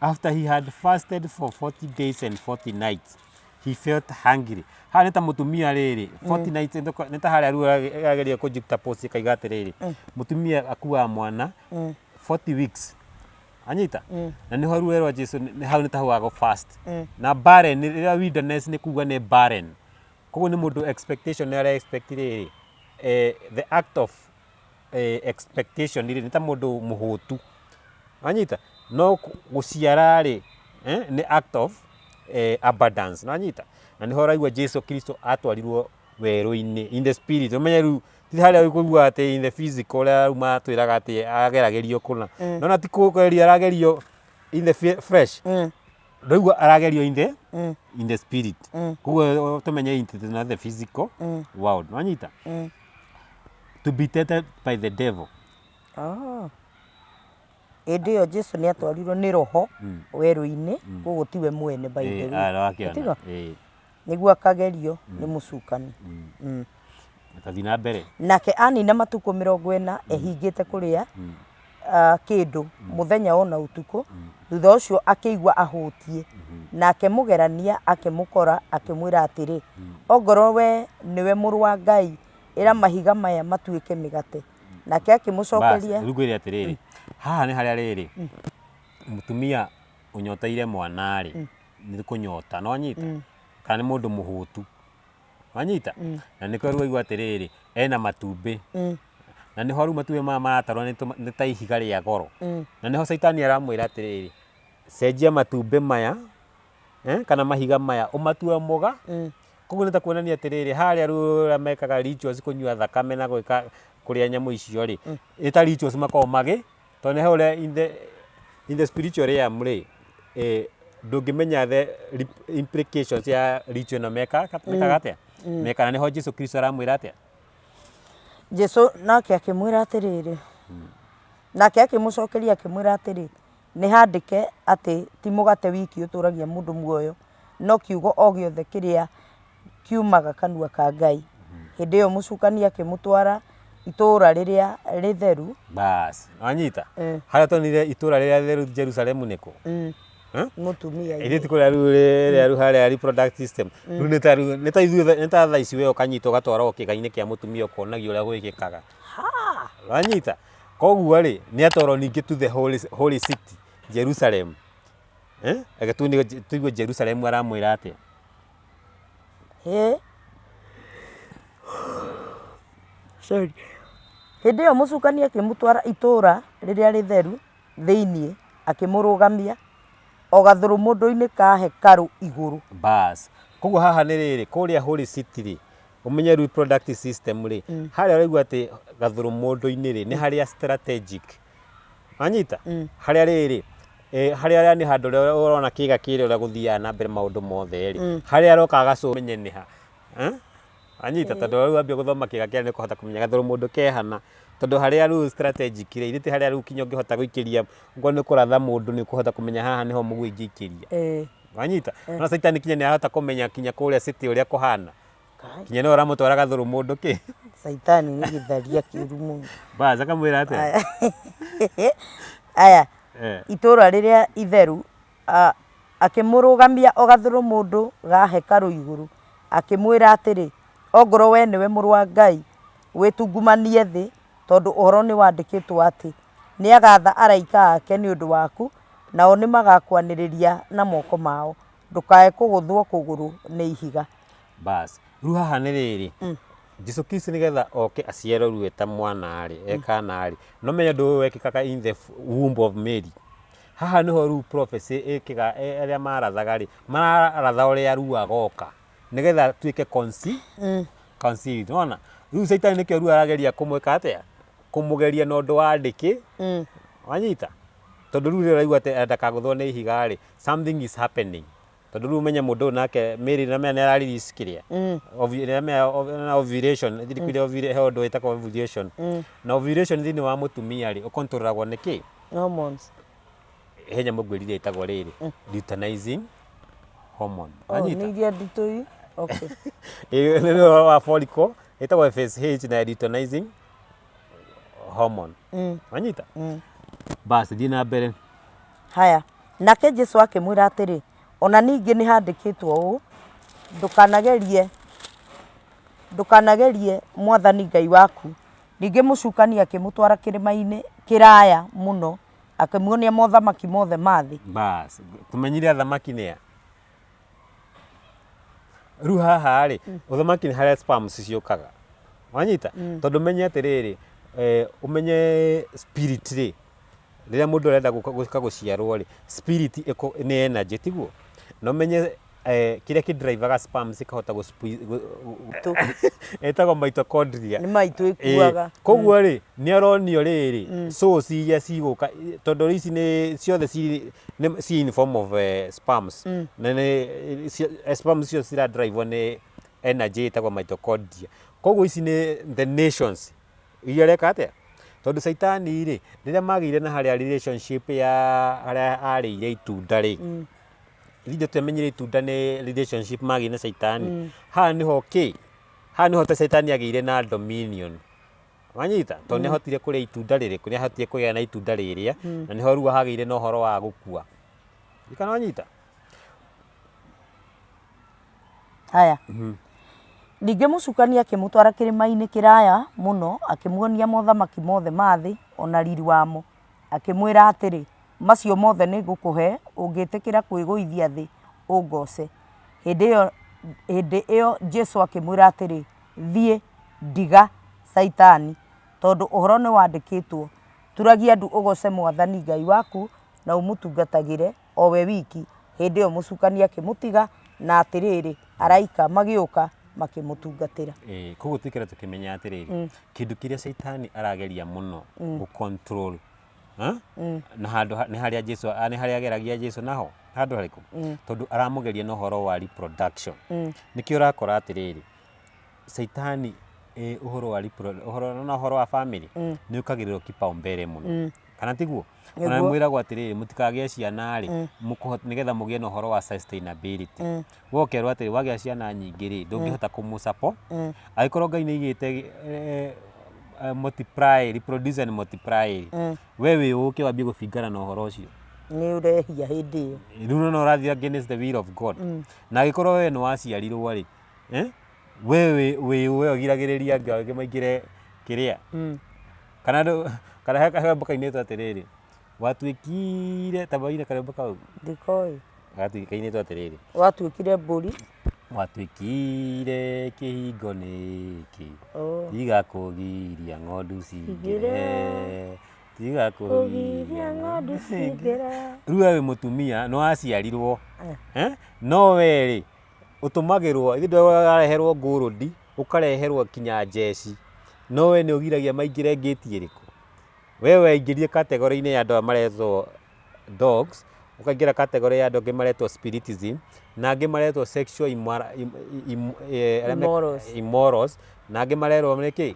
After he had fasted for 40 days and 40 nights, he felt hungry. Haha nĩ ta mũtumia rĩrĩ, 40 nights nĩ ta harĩa rĩu arageria kũ juxtapose akauga atĩrĩrĩ, mũtumia akuaga mwana 40 weeks. Anyita? Na nĩho rĩu erwo Jesu nĩ hau nĩ ta hau agũ fast. Na barren, rĩrĩa wilderness nĩ kuga nĩ barren. Koguo nĩ mũndũ expectation nĩ ara expect rĩrĩ, the act of expectation rĩ, nĩ ta mũndũ mũhũtu. Wanyita? No gũciara rĩ, nĩ act of abundance. Nĩwanyita? Na nĩho ũraigua Jesu Kristo atwarirwo werũ-inĩ in the spirit. Ũmenye rĩu ti harĩa ũkũigua atĩ in the physical ũrĩa rĩu matwĩraga atĩ ageragĩrio kũna. No na ti kũgerio aragerio in the flesh. Ndũraigua aragerio in the spirit. Koguo tũmenye it is not the physical world. Nĩwanyita? To be tempted by the devil. Oh. Hĩndĩ ĩyo Jesu nĩ atwarirwo nĩ roho werũ-inĩ, koguo tiwe mwene by the way. Nĩwakĩona. Tiga? Ĩĩ. Nĩguo akagerio nĩ mũcukani. Tathiĩ na mbere. Nake anina matukũ 40 ehingĩte kũrĩa kĩndũ mũthenya ona ũtukũ, thutha ũcio akĩigua ahũtiĩ. Nake mũgerania akĩmũkora akĩmwĩra atĩrĩ, ongorwo we nĩwe mũrũ wa Ngai, ĩra mahiga maya matuĩke mĩgate. Nake Bas, akĩmũcokeria. rĩu ngwĩre atĩrĩrĩ, haha nĩ harĩa rĩrĩ, mũtumia ũnyoteire mwana rĩ, nĩ kũnyota, nĩwanyita? Kana nĩ mũndũ mũhũtu, wanyita? Na nĩkĩo rĩu waigua atĩrĩrĩ, ena matumbĩ. Na nĩho rĩu matumbĩ maya maratarwo nĩ ta ihiga rĩa goro. Na nĩho caitani aramwĩra atĩrĩrĩ, cenjia matumbĩ maya eh, kana mahiga maya ũmatue mũga. Koguo nĩ ta kuonania atĩrĩrĩ, harĩa rĩu ũrĩa mekaga rituals kũnyua thakame na gwĩka kũrĩa nyamũ icio rĩ, nĩ ta rituals makoragwo magĩ tondũ nĩ ũrĩa in the spiritual realm rĩ, eh, ndũngĩmenya the implications ya ritual ĩno mekaga atĩa, mekaga. Nĩho Jesu Kristo aramwĩra atĩa? Jesu nake akĩmwĩra atĩrĩrĩ, nake akĩmũcokeria akĩmwĩra atĩrĩ, nĩ handĩke atĩ ti mũgate wiki ũtũragia mũndũ muoyo, no kiugo o gĩothe kĩrĩa kiumaga kanua ka Ngai. Hĩndĩ ĩyo mũcukani akĩmũtwara itũũra rĩrĩa rĩtheru. Bas, wanyita? Harĩa tuonire itũũra rĩrĩa rĩtheru Jerusalemu nĩkũ? Eh? Mũtumia. Ithuĩ ti kũrĩa rĩu rĩrĩa rĩu harĩa reproductive system. Rĩu nĩ ta rĩu nĩ ta ithuĩ nĩ ta thaa ici we ũkanyitwo ũgatwarwo kĩga-inĩ kĩa mũtumia ũkonagio ũrĩa gwĩkĩkaga. Wanyita? Koguo rĩ, nĩ atwarwo ningĩ to the holy city, Jerusalem. Eh? Reke tũigue Jerusalem aramwĩra atĩa. Hĩ. Sorry. Hĩndĩ ĩyo mũcukani akĩmũtwara itũũra rĩrĩa rĩtheru thĩinĩ, akĩmũrũgamia o gathũrũmũndũ-inĩ ka hekarũ igũrũ. Bas. Koguo haha nĩ rĩrĩ, kũrĩa Holy City rĩ, ũmenye reproductive system rĩ, harĩa ũraigua atĩ gathũrũmũndũ-inĩ rĩ, nĩ harĩa strategic. Wanyita? Harĩa rĩrĩ, eh, harĩa yani handũ ũrĩa ũrona kĩga kĩrĩa ũrĩa gũthiaga na mbere maũndũ mothe rĩ, harĩa aroka agacũmenye nĩ ha. Eh? Anyita tondũ rĩu wambia gũthoma kĩga kĩrĩa nĩ ũkũhota kũmenya gathũrũmũndũ kehana. Tondũ harĩa rĩu strategic rĩ, ithe ti harĩa rĩu kinya ũngĩhota gũikĩria, okorwo nĩ kũratha mũndũ nĩ ũkũhota kũmenya haha nĩho mũguĩ ingĩikĩria. Wanyita? No caitani kinya nĩ arahota kũmenya kinya kũrĩa city ũrĩa kũhana. Kinya nĩwe ũramũtwara gathũrũmũndũ kĩ. Caitani nĩ gĩtharia kĩũru mũno. Bas, akamwĩra atĩa? Aya, itũũra rĩrĩa itheru, akĩmũrũgamia o gathũrũmũndũ ga hekarũ igũrũ, akĩmwĩra atĩrĩ, Ongorwo wee nĩwe Mũrũ wa Ngai, wĩtungumanie thĩ, tondũ ũhoro nĩwandĩkĩtwo atĩ, 'Nĩagaatha araika ake nĩ ũndũ waku, nao nĩmagakwanĩrĩria na moko mao, ndũkae kũgũthwo kũgũrũ nĩ ihiga. Bas, rĩu haha nĩ rĩrĩ, Jesu Kristo nĩgetha oke aciarwo rĩu eta mwana rĩ, e kana rĩ, no menye ũndũ ũyũ wekĩkaga in the womb of Mary. Haha nĩho rĩu prophecy ĩkĩga arĩa marathaga rĩ, mararatha ũrĩa rĩu agoka, nĩgetha atuĩke conceived, nĩwona? Rĩu caitani nĩkĩo rĩu arageria kũmwĩka atĩa? Kũmũgeria na ũndũ wa ndĩkĩ, wanyita? Tondũ rĩu rĩrĩa ũraigua atĩ ndakagũthwo nĩ ihiga rĩ, something is happening. Tondũ rĩu ũmenye mũndũ ũyũ nake Mary nĩamenya nĩ ara release kĩrĩa, nĩamenya ovulation, he ũndũ wĩtagwo ovulation. Na ovulation thĩinĩ wa mũtumia rĩ, ũkontrolagwo nĩ kĩ? Hormones. He nyamũ ngwĩrire ĩtagwo rĩrĩ, luteinizing hormone. Oh, nĩ iria nditũ. Okay. Ĩĩ, nĩ wa follicle, ĩtagwo FSH na luteinizing hormone. Wanyita? Bas, thiĩ na mbere. Haya. Nake Jesu akĩmwĩra atĩrĩ, O na ningĩ nĩ handĩkĩtwo ũũ, 'Ndũkanagerie ndũkanagerie Mwathani Ngai waku. Ningĩ mũcukani akĩmũtwara kĩrĩma-inĩ kĩraya mũno, akĩmuonia mothamaki mothe ma thĩ. Bas, tũmenyire athamaki nĩ a? Rĩu haha rĩ, ũthamaki nĩ harĩa sperms ciũkaga. Wanyita? Tondũ ũmenye atĩrĩrĩ, eh, ũmenye spirit rĩ, rĩrĩa mũndũ arenda gũka gũciarwo rĩ, spirit nĩ energy tiguo? Na ũmenye eh, kĩrĩa kĩ drivaga sperms ĩkahota ĩtagwo mitochondria. Nĩ maitũ ĩkuaga. Koguo rĩ, nĩ aronio rĩrĩ, souls iria cigũka, tondũ ici nĩ ciothe ci nĩ ci in form of eh, sperms. Na nĩ sperms icio cira drive nĩ energy ĩtagwo mitochondria. Koguo ici nĩ the nations iria areka atĩa? Tondũ caitani rĩ, rĩrĩa magĩire na harĩa relationship ya harĩa arĩire itunda rĩ, ithuĩ tũtiamenyire itunda nĩ relationship magĩire na caitani. Haha nĩho kĩ? Haha nĩho ta caitani agĩire na dominion. Wanyita? Tondũ nĩ ahotire kũrĩa itunda rĩrĩkũ? Nĩ ahotire kũgĩa na itunda rĩrĩa, na nĩho rĩu hagĩire na ũhoro wa gũkua. Kana wanyita? Haya. Ningĩ mũcukani akĩmũtwara kĩrĩma-inĩ kĩraya mũno, akĩmuonia mothamaki mothe ma thĩ o na riri wamo, akĩmwĩra atĩrĩ, Macio mothe nĩngũkũhe ũngĩĩtĩkĩra kwĩgũithia thĩ ũngooce. Hĩndĩ ĩyo hĩndĩ ĩyo Jesũ akĩmwĩra atĩrĩ, Thiĩ, ndiga, Caitani, tondũ ũhoro nĩwandĩkĩtwo, 'Turagia ndu ũgooce Mwathani Ngai waku na ũmũtungatagĩre o we wiki. Hĩndĩ ĩyo mũcukani akĩmũtiga, na atĩrĩrĩ, araika magĩũka makĩmũtungatĩra. Ĩĩ, koguo tũikare tũkĩmenya atĩrĩrĩ, kĩndũ kĩrĩa caitani arageria mũno gũ control ha? Na handũ nĩ harĩa Jesu nĩ harĩa ageragia Jesu naho handũ harĩkũ? Tondũ aramũgeria na ũhoro wa reproduction. Nĩkĩo ũrakora atĩrĩrĩ, caitani ũhoro wa ũhoro na ũhoro wa family nĩ ũkagĩrĩrwo kipaumbele mũno. Kana tiguo? Ona Nĩguo. mwĩragwo atĩrĩrĩ, mũtikagĩe ciana rĩ, nĩgetha mũgĩe na ũhoro wa sustainability. We ũkerwo atĩrĩ, wagĩa ciana nyingĩ rĩ, ndũngĩhota kũmũ support. Angĩkorwo Ngai nĩ aigĩte multiply, reproduce and multiply rĩ, we wĩ ũke wambie gũbingana na ũhoro ũcio. Nĩ ũrehia hĩndĩ ĩyo. Rĩu nĩwona ũrathiĩ against the will of God. Na angĩkorwo we nĩ waciarirwo rĩ, we wĩ wĩ we ũgiragĩrĩria angĩ angĩ maingĩre kĩrĩa. Kana kana he karwĩmbo kainĩtwo atĩrĩrĩ, watuĩkire ta waine karwĩmbo kau? Ndikoĩ. Kainĩtwo atĩrĩrĩ. Watuĩkire mbũri. Watuĩkire kĩhingo nĩkĩ? Oh. Tiga kũgiria ng'ondu cingĩre. Tiga kũgiria ng'ondu cingĩre. Rĩu we wĩ mũtumia nĩ waciarirwo. Eh? No we rĩ, ũtũmagĩrwo, ithe ndũrareherwo ngũrũndi, ũkareherwo kinya njeci. No we nĩ ũgiragia maingĩre ngĩti ĩrĩkũ? We weingĩrire category-inĩ ya andũ aya maretwo dogs, ũkaingĩra category ya andũ angĩ maretwo spiritism, na angĩ maretwo sexual Immorals. Immorals, na angĩ marerwo nĩ kĩ?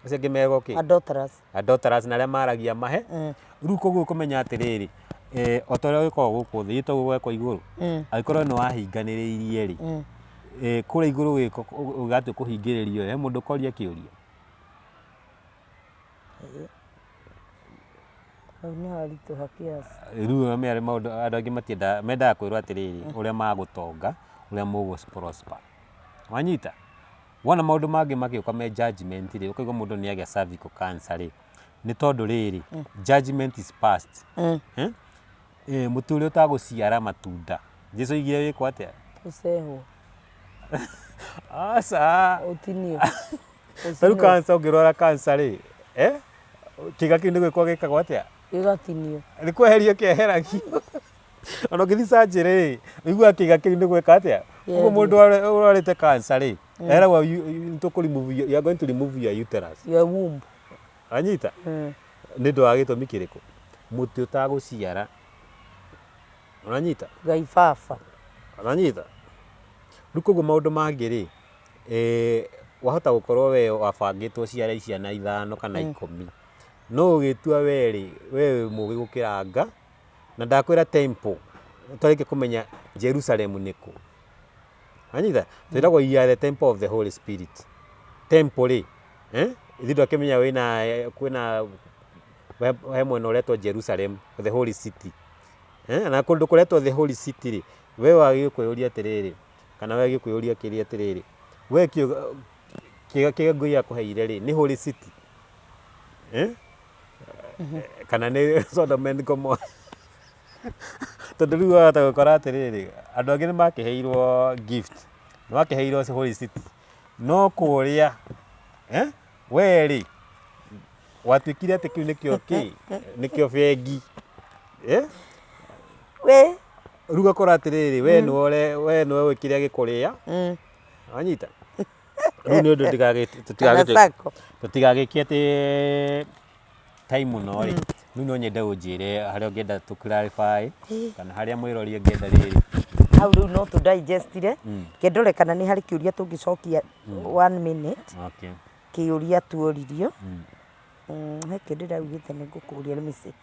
Acio angĩ meragwo kĩ? Adulterers. Adulterers na arĩa maragia mahe. Rĩu koguo ũkũmenya atĩrĩrĩ, o ta ũrĩa gwĩkagwo gũkũ thĩ, toguo gwekwo igũrũ. Angĩkorwo nĩ wahinganĩrĩirie rĩ, kũrĩa igũrũ ũgatua kũhingĩrĩrio he mũndũ ũkoria kĩũria? Hau nĩ haritũha kiasi. Rĩu ũmenye maũndũ andũ angĩ matiendaga, mendaga kwĩrwo atĩrĩrĩ, ũrĩa magũtonga, ũrĩa mũgũ prosper. Wanyita? Wona maũndũ mangĩ magĩũka me judgment rĩ, ũkaigua mũndũ nĩ agĩa cervical cancer rĩ, nĩ tondũ rĩrĩ, judgment is past. Eh? Mũtĩ ũrĩa ũtagũciara matunda, Jesu oigire wĩkwo atĩa? Ũcehwo. Aca. Ũtinio. Ta rĩu cancer ũngĩrwara cancer rĩ, eh? Kĩga kĩu nĩ gwĩkwo gĩkagwo atĩa? Gĩgatinio. Nĩ kweherio kĩeheragio. Ona ũngĩthiĩ surgery rĩ, ũiguaga kĩga kĩu nĩ gwĩka atĩa? Ũguo mũndũ ũrwarĩte cancer rĩ, eragwo tũkũ remove you are going to remove your uterus. Your womb. Wanyita? Nĩ ũndũ wa gĩtũmi kĩrĩkũ? Mũtĩ ũtagũciara. Ũranyita? Ngai baba. Ũranyita? Rĩu koguo maũndũ mangĩ rĩ, wahota gũkorwo we wabangĩtwo ũciare ciana ithano kana 10. No ũgĩtua we rĩ, we wĩ mũgĩ gũkĩra nga, na ndakwĩra temple, twarĩkia kũmenya Jerusalem nĩ kũ. Wanyita? Twĩragwo you are the temple of the Holy Spirit. Temple rĩ, ithuĩ twakĩmenya wĩna kwĩna he mwena ũretwo Jerusalem, the holy city. Na kũndũ kũretwo the holy city rĩ, we wagĩrĩirwo kwĩyũria atĩrĩrĩ, kana we wagĩrĩirwo kwĩyũria kĩũria atĩrĩrĩ, we kĩga kĩrĩa Ngai akũheire rĩ, nĩ holy city? Kana nĩ Sodom and Gomorrah? Tondũ rĩu wahota gũkora atĩrĩrĩ, andũ angĩ nĩ makĩheirwo gift, nĩ wakĩheirwo holy city, no kũrĩa we rĩ, watuĩkire atĩ kĩu nĩkĩo kĩ, nĩkĩo bengi. We. Rĩu ũgakora atĩrĩrĩ, we nĩwe we nĩwe ũĩ kĩrĩa gĩkũrĩa, wanyita? Rĩu nĩ ũndũ Kana sacco. tũtigagĩkie atĩ time mũno rĩ, rĩu no nyende ũnjĩre harĩa ũngĩenda tũ clarify kana harĩa mwĩrori ũngĩenda rĩrĩ. Hau rĩu no tũ digest-ire. Reke ndore kana nĩ harĩ kĩũria tũngĩcokia one minute. Okay. Kĩũria tuoririo. He kĩndũ ndĩraugĩte nĩ ngũkũria let me see.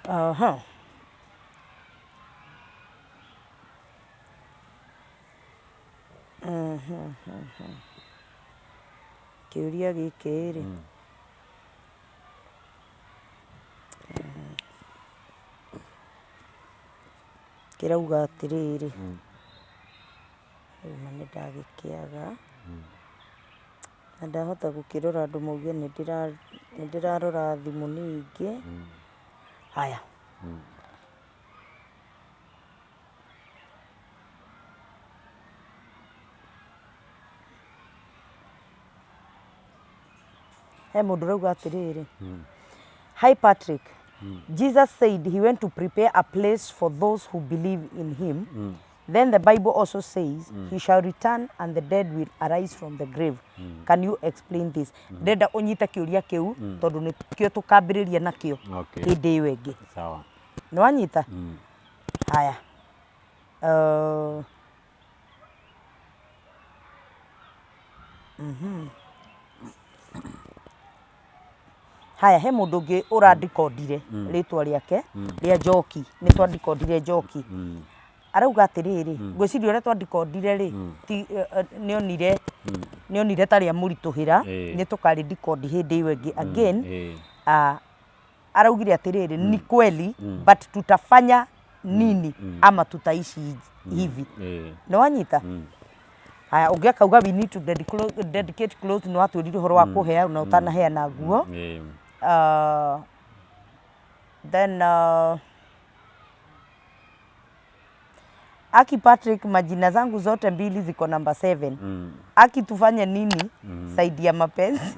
Aha. Kĩũria gĩkĩ rĩ, kĩrauga atĩrĩrĩ, rĩu ma nĩ ndagĩkĩaga, na ndahota gũkĩrora andũ mauge nĩ ndĩrarora thimũ ningĩ, haya. He mũndũ ũrauga atĩrĩrĩ, Hi Patrick, Jesus said he went to prepare a place for those who believe in him. Then the Bible also says he shall return and the dead will arise from the grave. Can you explain this? Ndĩrenda ũnyite kĩũria kĩu tondũ nĩkĩo tũkambĩrĩria nakĩo Okay. hĩndĩ ĩyo ĩngĩ. Sawa. Nĩ wanyita? Haya. Haya, he mũndũ ũngĩ ũrandikondire rĩtwa rĩake rĩa Njoki, nĩ twandikondire Njoki. Arauga atĩrĩrĩ, ngwĩciria ũrĩa twandikondire rĩ, ti nĩonire nĩonire ta rĩamũritũhĩra, nĩ tũkarĩndikondi hĩndĩ ĩyo ĩngĩ again. Araugire atĩrĩrĩ, ni kweli but tutafanya nini ama tutaishi hivi. Nĩ wanyita? Haya, ũngĩ akauga we need to dedicate clothes, nĩ watwĩrire ũhoro wa kũheana na ũtanaheana nguo. Then Aki Patrick, majina zangu zote mbili ziko namba 7. Aki tufanye nini saidi ya mapenzi?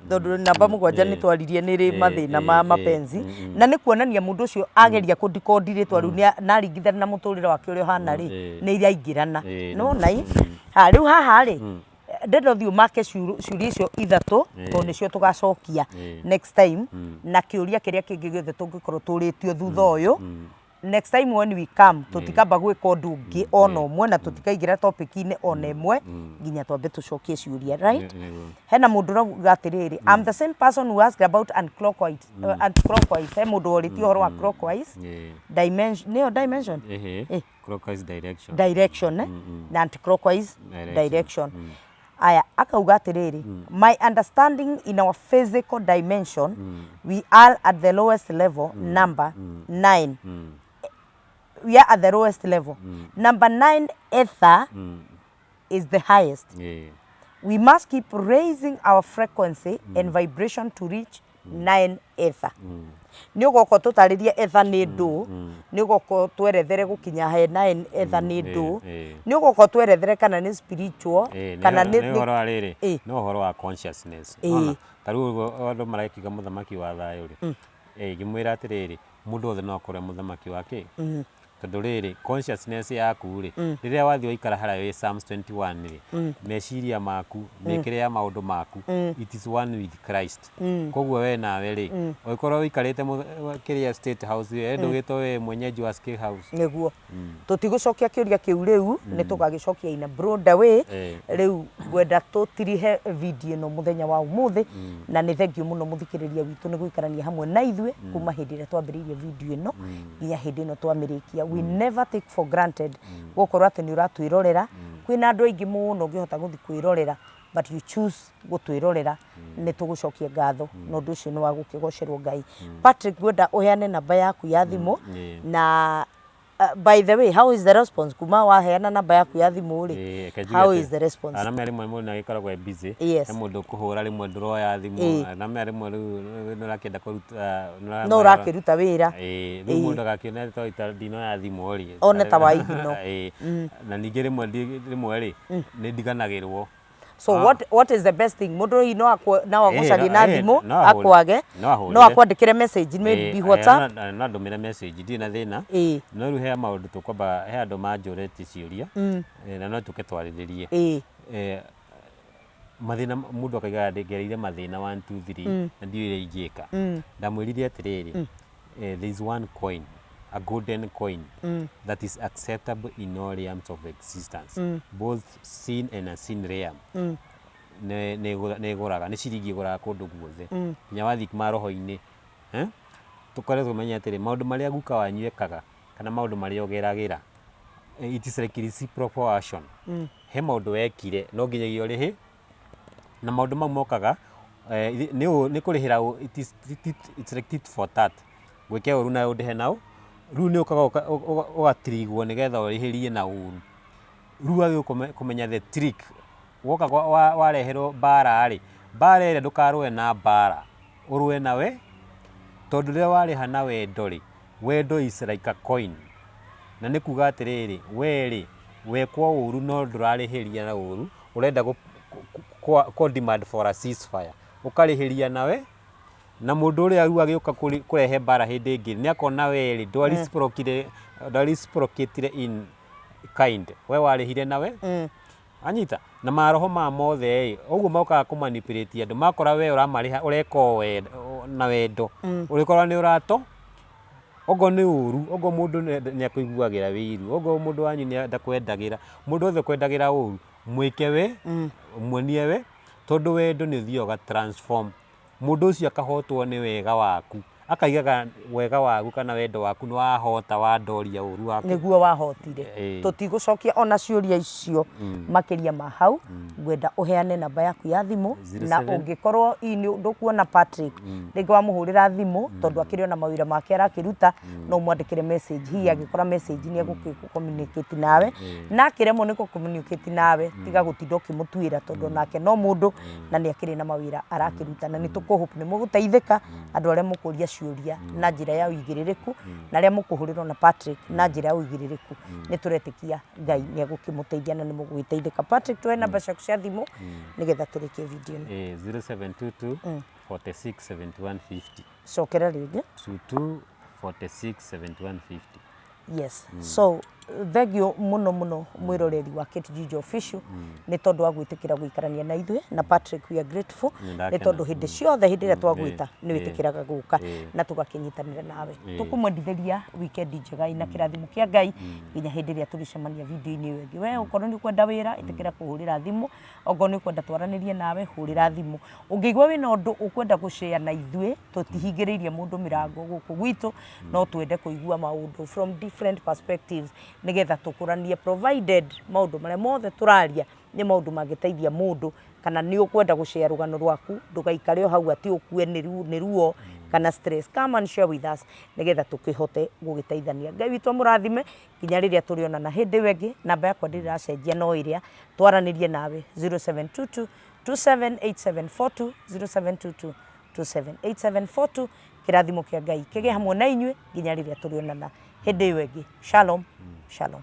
Tondũ namba 7 nĩ twaririe nĩ rĩ mathĩna ma mapenzi na nĩ kuonania mũndũ ũcio ageria kũndikondi rĩtwa rĩu na aringithania na mũtũrĩre wake ũrĩa ũhana rĩ, nĩ iraingĩrana. Nĩwona ĩ? Ha, rĩu haha rĩ, ndĩrenda ũthiĩ ũmake ciũria icio ithatũ tondũ nĩcio tũgacokia next time, na kĩũria kĩrĩa kĩngĩ gĩothe tũngĩkorwo tũrĩtio thutha ũyũ. Next time when we come, tũtikamba gwĩka ũndũ ũngĩ ona ũmwe na tũtikaingĩra topic-inĩ ona ĩmwe nginya twambe tũcokie ciũria, right? Hena mũndũ ũrauga atĩrĩrĩ, I'm the same person who asked about anti-clockwise, anti-clockwise. He mũndũ worĩtie ũhoro wa clockwise dimension, nĩyo dimension? Clockwise direction. Direction, eh? Na anti-clockwise Direction. Direction. Aya, akauga atĩrĩrĩ, my understanding, in our physical dimension we are at the lowest level, number 9. We are at the lowest level, number 9. Ether is the highest. We must keep raising our frequency and vibration to reach 9 ether. Nĩ ũgoka tũtarĩrie ether nĩ ndũ, nĩ ũgoka twerethere gũkinya he 9 ether nĩ ndũ, nĩ ũgoka twerethere kana nĩ spiritual kana nĩ nĩ ũhoro wa rĩrĩ, nĩ ũhoro wa consciousness. Nĩwona? Ta rĩu ũguo andũ marekiuga mũthamaki wa thayũ rĩ, ngĩmwĩra atĩrĩrĩ, mũndũ wothe no akorwo e mũthamaki wa kĩ, tondũ rĩrĩ, consciousness yaku rĩ, rĩrĩa wathiĩ waikara harĩa wĩ Psalms 21 rĩ, meciria maku, mĩkĩre ya maũndũ maku, it is one with Christ. Koguo we nawe rĩ, ũngĩkorwo ũikarĩte kĩrĩa State House rĩ, ndũgĩtwo we mwenyeji wa State House. Nĩguo tũtigũcokia kĩũria kĩu rĩu, nĩ tũgagĩcokia in a broader way. Rĩu ngwenda tũtirihe video ĩno mũthenya wa ũmũthĩ, na nĩ thengiũ mũno mũthikĩrĩria witũ nĩ gũikarania hamwe na ithuĩ kuma hĩndĩ ĩrĩa twambĩrĩirie video ĩno nginya hĩndĩ ĩno twamĩrĩkia. We never take for granted gũkorwo atĩ nĩ ũratwĩrorera. Kwĩna andũ aingĩ mũno ũngĩhota gũthiĩ kwĩrorera, but you choose gũtwĩrorera. Nĩ tũgũcokia ngatho na ũndũ ũcio nĩ wa gũkĩgocerwo Ngai. Patrick, ngwenda ũheane namba yaku ya thimũ. Na by the way, how is the response kuma waheana namba yaku ya thimũ rĩ? Reke njuge How atĩ, is the response? Arame rĩmwe mũndũ nĩ agĩkoragwo e busy. He mũndũ ũkũhũra rĩmwe ndũroya thimũ. Arame rĩmwe rĩu nĩ ũrakĩenda kũruta No ũrakĩruta wĩra. Rĩu mũndũ agakĩona to ita ndinoya thimũ rĩ. One ta waigino. Na ningĩ rĩmwe rĩmwe rĩ, nĩ ndiganagĩrwo. So what is the best thing? Mũndũ hihi no agũcarie na thimũ no ahũre. akwage, No ahũrĩre. no akwandĩkĩre message, maybe WhatsApp. No andũmĩre message, ndirĩ na thĩna. No rĩu he maũndũ tũkwamba, he andũ manjũrĩtie ciũria, na no tũke twarĩrĩrie. Mathĩna mũndũ akaigaga ngereire mathĩna 1 2 3 na ndiũĩ ũrĩa ingĩka. Ndamwĩrire atĩrĩrĩ, there is one coin, a golden coin that is acceptable in all realms of existence, both seen and unseen realm. Nĩ ĩgũraga, nĩ ciringi ĩgũraga kũndũ guothe, nginya wathiĩ maroho-inĩ, eh? Tũkoretwo tũmenye atĩrĩ, maũndũ marĩa guka wanyu ekaga kana maũndũ marĩa ũgeragĩra, it is like reciprocal action. He maũndũ wekire no nginyagia ũrĩhe, na maũndũ mau mokaga nĩ kũrĩhĩra it's like tit for tat. Gwĩke ũru nawe ũndĩhe nao. Rĩu nĩ ũkaga ũgatirigwo nĩgetha ũrĩhĩrie na ũru. Rĩu wagĩrĩirwo kũmenya the trick. Woka wareherwo mbara rĩ, mbara ĩrĩa ndũkarũe na mbara, ũrũe nawe, tondũ rĩrĩa warĩha na wendo rĩ, wendo is like a coin. Na nĩ kuga atĩrĩrĩ, we rĩ, wekwo ũru no ndũrarĩhĩria na ũru, ũrenda kũ demand for a ceasefire. Ũkarĩhĩria nawe na mũndũ ũrĩa rĩu agĩũka kũrehe mbara hĩndĩ ĩngĩ nĩ akona we rĩ ndwa reciprocate ndwa reciprocate in kind, we warĩhire nawe anyita na maroho ma mothe ĩ ũguo mokaga kũ manipulate andũ makora we ũramarĩha ũreka o na wendo ũrĩkora nĩ ũrato okorwo nĩ ũru okorwo mũndũ nĩ akũiguagĩra wĩiru okorwo mũndũ wanyu nĩ ndakwendagĩra mũndũ wothe ũkwendagĩra ũru mwĩke we muonie we tondũ wendo nĩ ũthiaga ũga transform mũndũ ũcio akahotwo nĩ wega waku akaigaga wega waku kana wendo waku nĩ wahota wandoria ũru waku. Nĩguo wahotire. Tũtigũcokia ona ciũria icio makĩria ma hau. Ngwenda ũheane namba yaku ya thimũ na 07 ũngĩkorwo hihi ndũkuona Patrick, rĩngĩ wamũhũrĩra thimũ tondũ akĩrĩ ona mawĩra make arakĩruta, no ũmwandĩkĩre message. Hihi angĩkora message nĩ egũkĩ communicate nawe, na akĩremwo nĩ gũ communicate nawe, tiga gũtinda ũkĩmũtuĩra tondũ onake no mũndũ na nĩ akĩrĩ na mawĩra arakĩruta. Na nĩ tũkũ hope nĩ mũgũteithĩka andũ arĩa mũkũria ciũria na njĩra ya ũigĩrĩrĩku na arĩa mũkũhũrĩrwo na Patrick na njĩra ya ũigĩrĩrĩku. Nĩ tũretĩkia Ngai nĩ egũkĩmũteithia na nĩ mũgũgĩteithĩka. Patrick, tũhe namba ciaku cia thimũ nĩgetha tũrĩkie video ĩno. 0722 46 71 50. Cokera rĩngĩ. 22 46 71 50. Yes. So thengio muno muno mwiroreri wa Kate Ginger Official nĩ tondũ wa gwĩtĩkĩra gũikarania na ithuĩ na Patrick, we are grateful Nĩ nĩ ndakena. tondũ hĩndĩ ciothe hĩndĩ ĩrĩa twagwĩta nĩ wĩtĩkĩraga gũka na tũgakĩnyitanĩra nawe. Tũkũmwendithĩria weekend njega ina kĩrathimo kĩa Ngai nginya hĩndĩ ĩrĩa tũrĩcemania video-inĩ ĩyo ĩngĩ. We okorwo nĩ ũkwenda wĩra, ĩtĩkĩra kũhũrĩra thimũ. Okorwo nĩ ũkwenda twaranĩrie nawe, hũrĩra thimũ. Ũngĩigua wĩna ũndũ ũkwenda gũ share na ithuĩ, tũtihingĩrĩirie mũndũ mĩrango gũkũ gwitũ, no twende kũigua maũndũ from different perspectives nĩgetha tũkũranie, provided maũndũ marĩa mothe tũraria nĩ maũndũ mangĩteithia mũndũ, kana nĩ ũkwenda gũ share rũgano rwaku, ndũgaikare o hau atĩ ũkue nĩ ruo kana stress. Come and share with us nĩgetha tũkĩhote gũgĩteithania. Ngai witũ amũrathime nginya rĩrĩa tũrĩonana hĩndĩ ĩyo ĩngĩ. Namba yakwa ndĩrĩ ĩracenjia no ĩrĩa twaranĩrie nawe, 0722 278742, 0722 278742. Kĩrathimo kĩa Ngai kĩgĩe hamwe na inyuĩ nginya rĩrĩa tũrĩonana hĩndĩ ĩyo ĩngĩ. Shalom, shalom.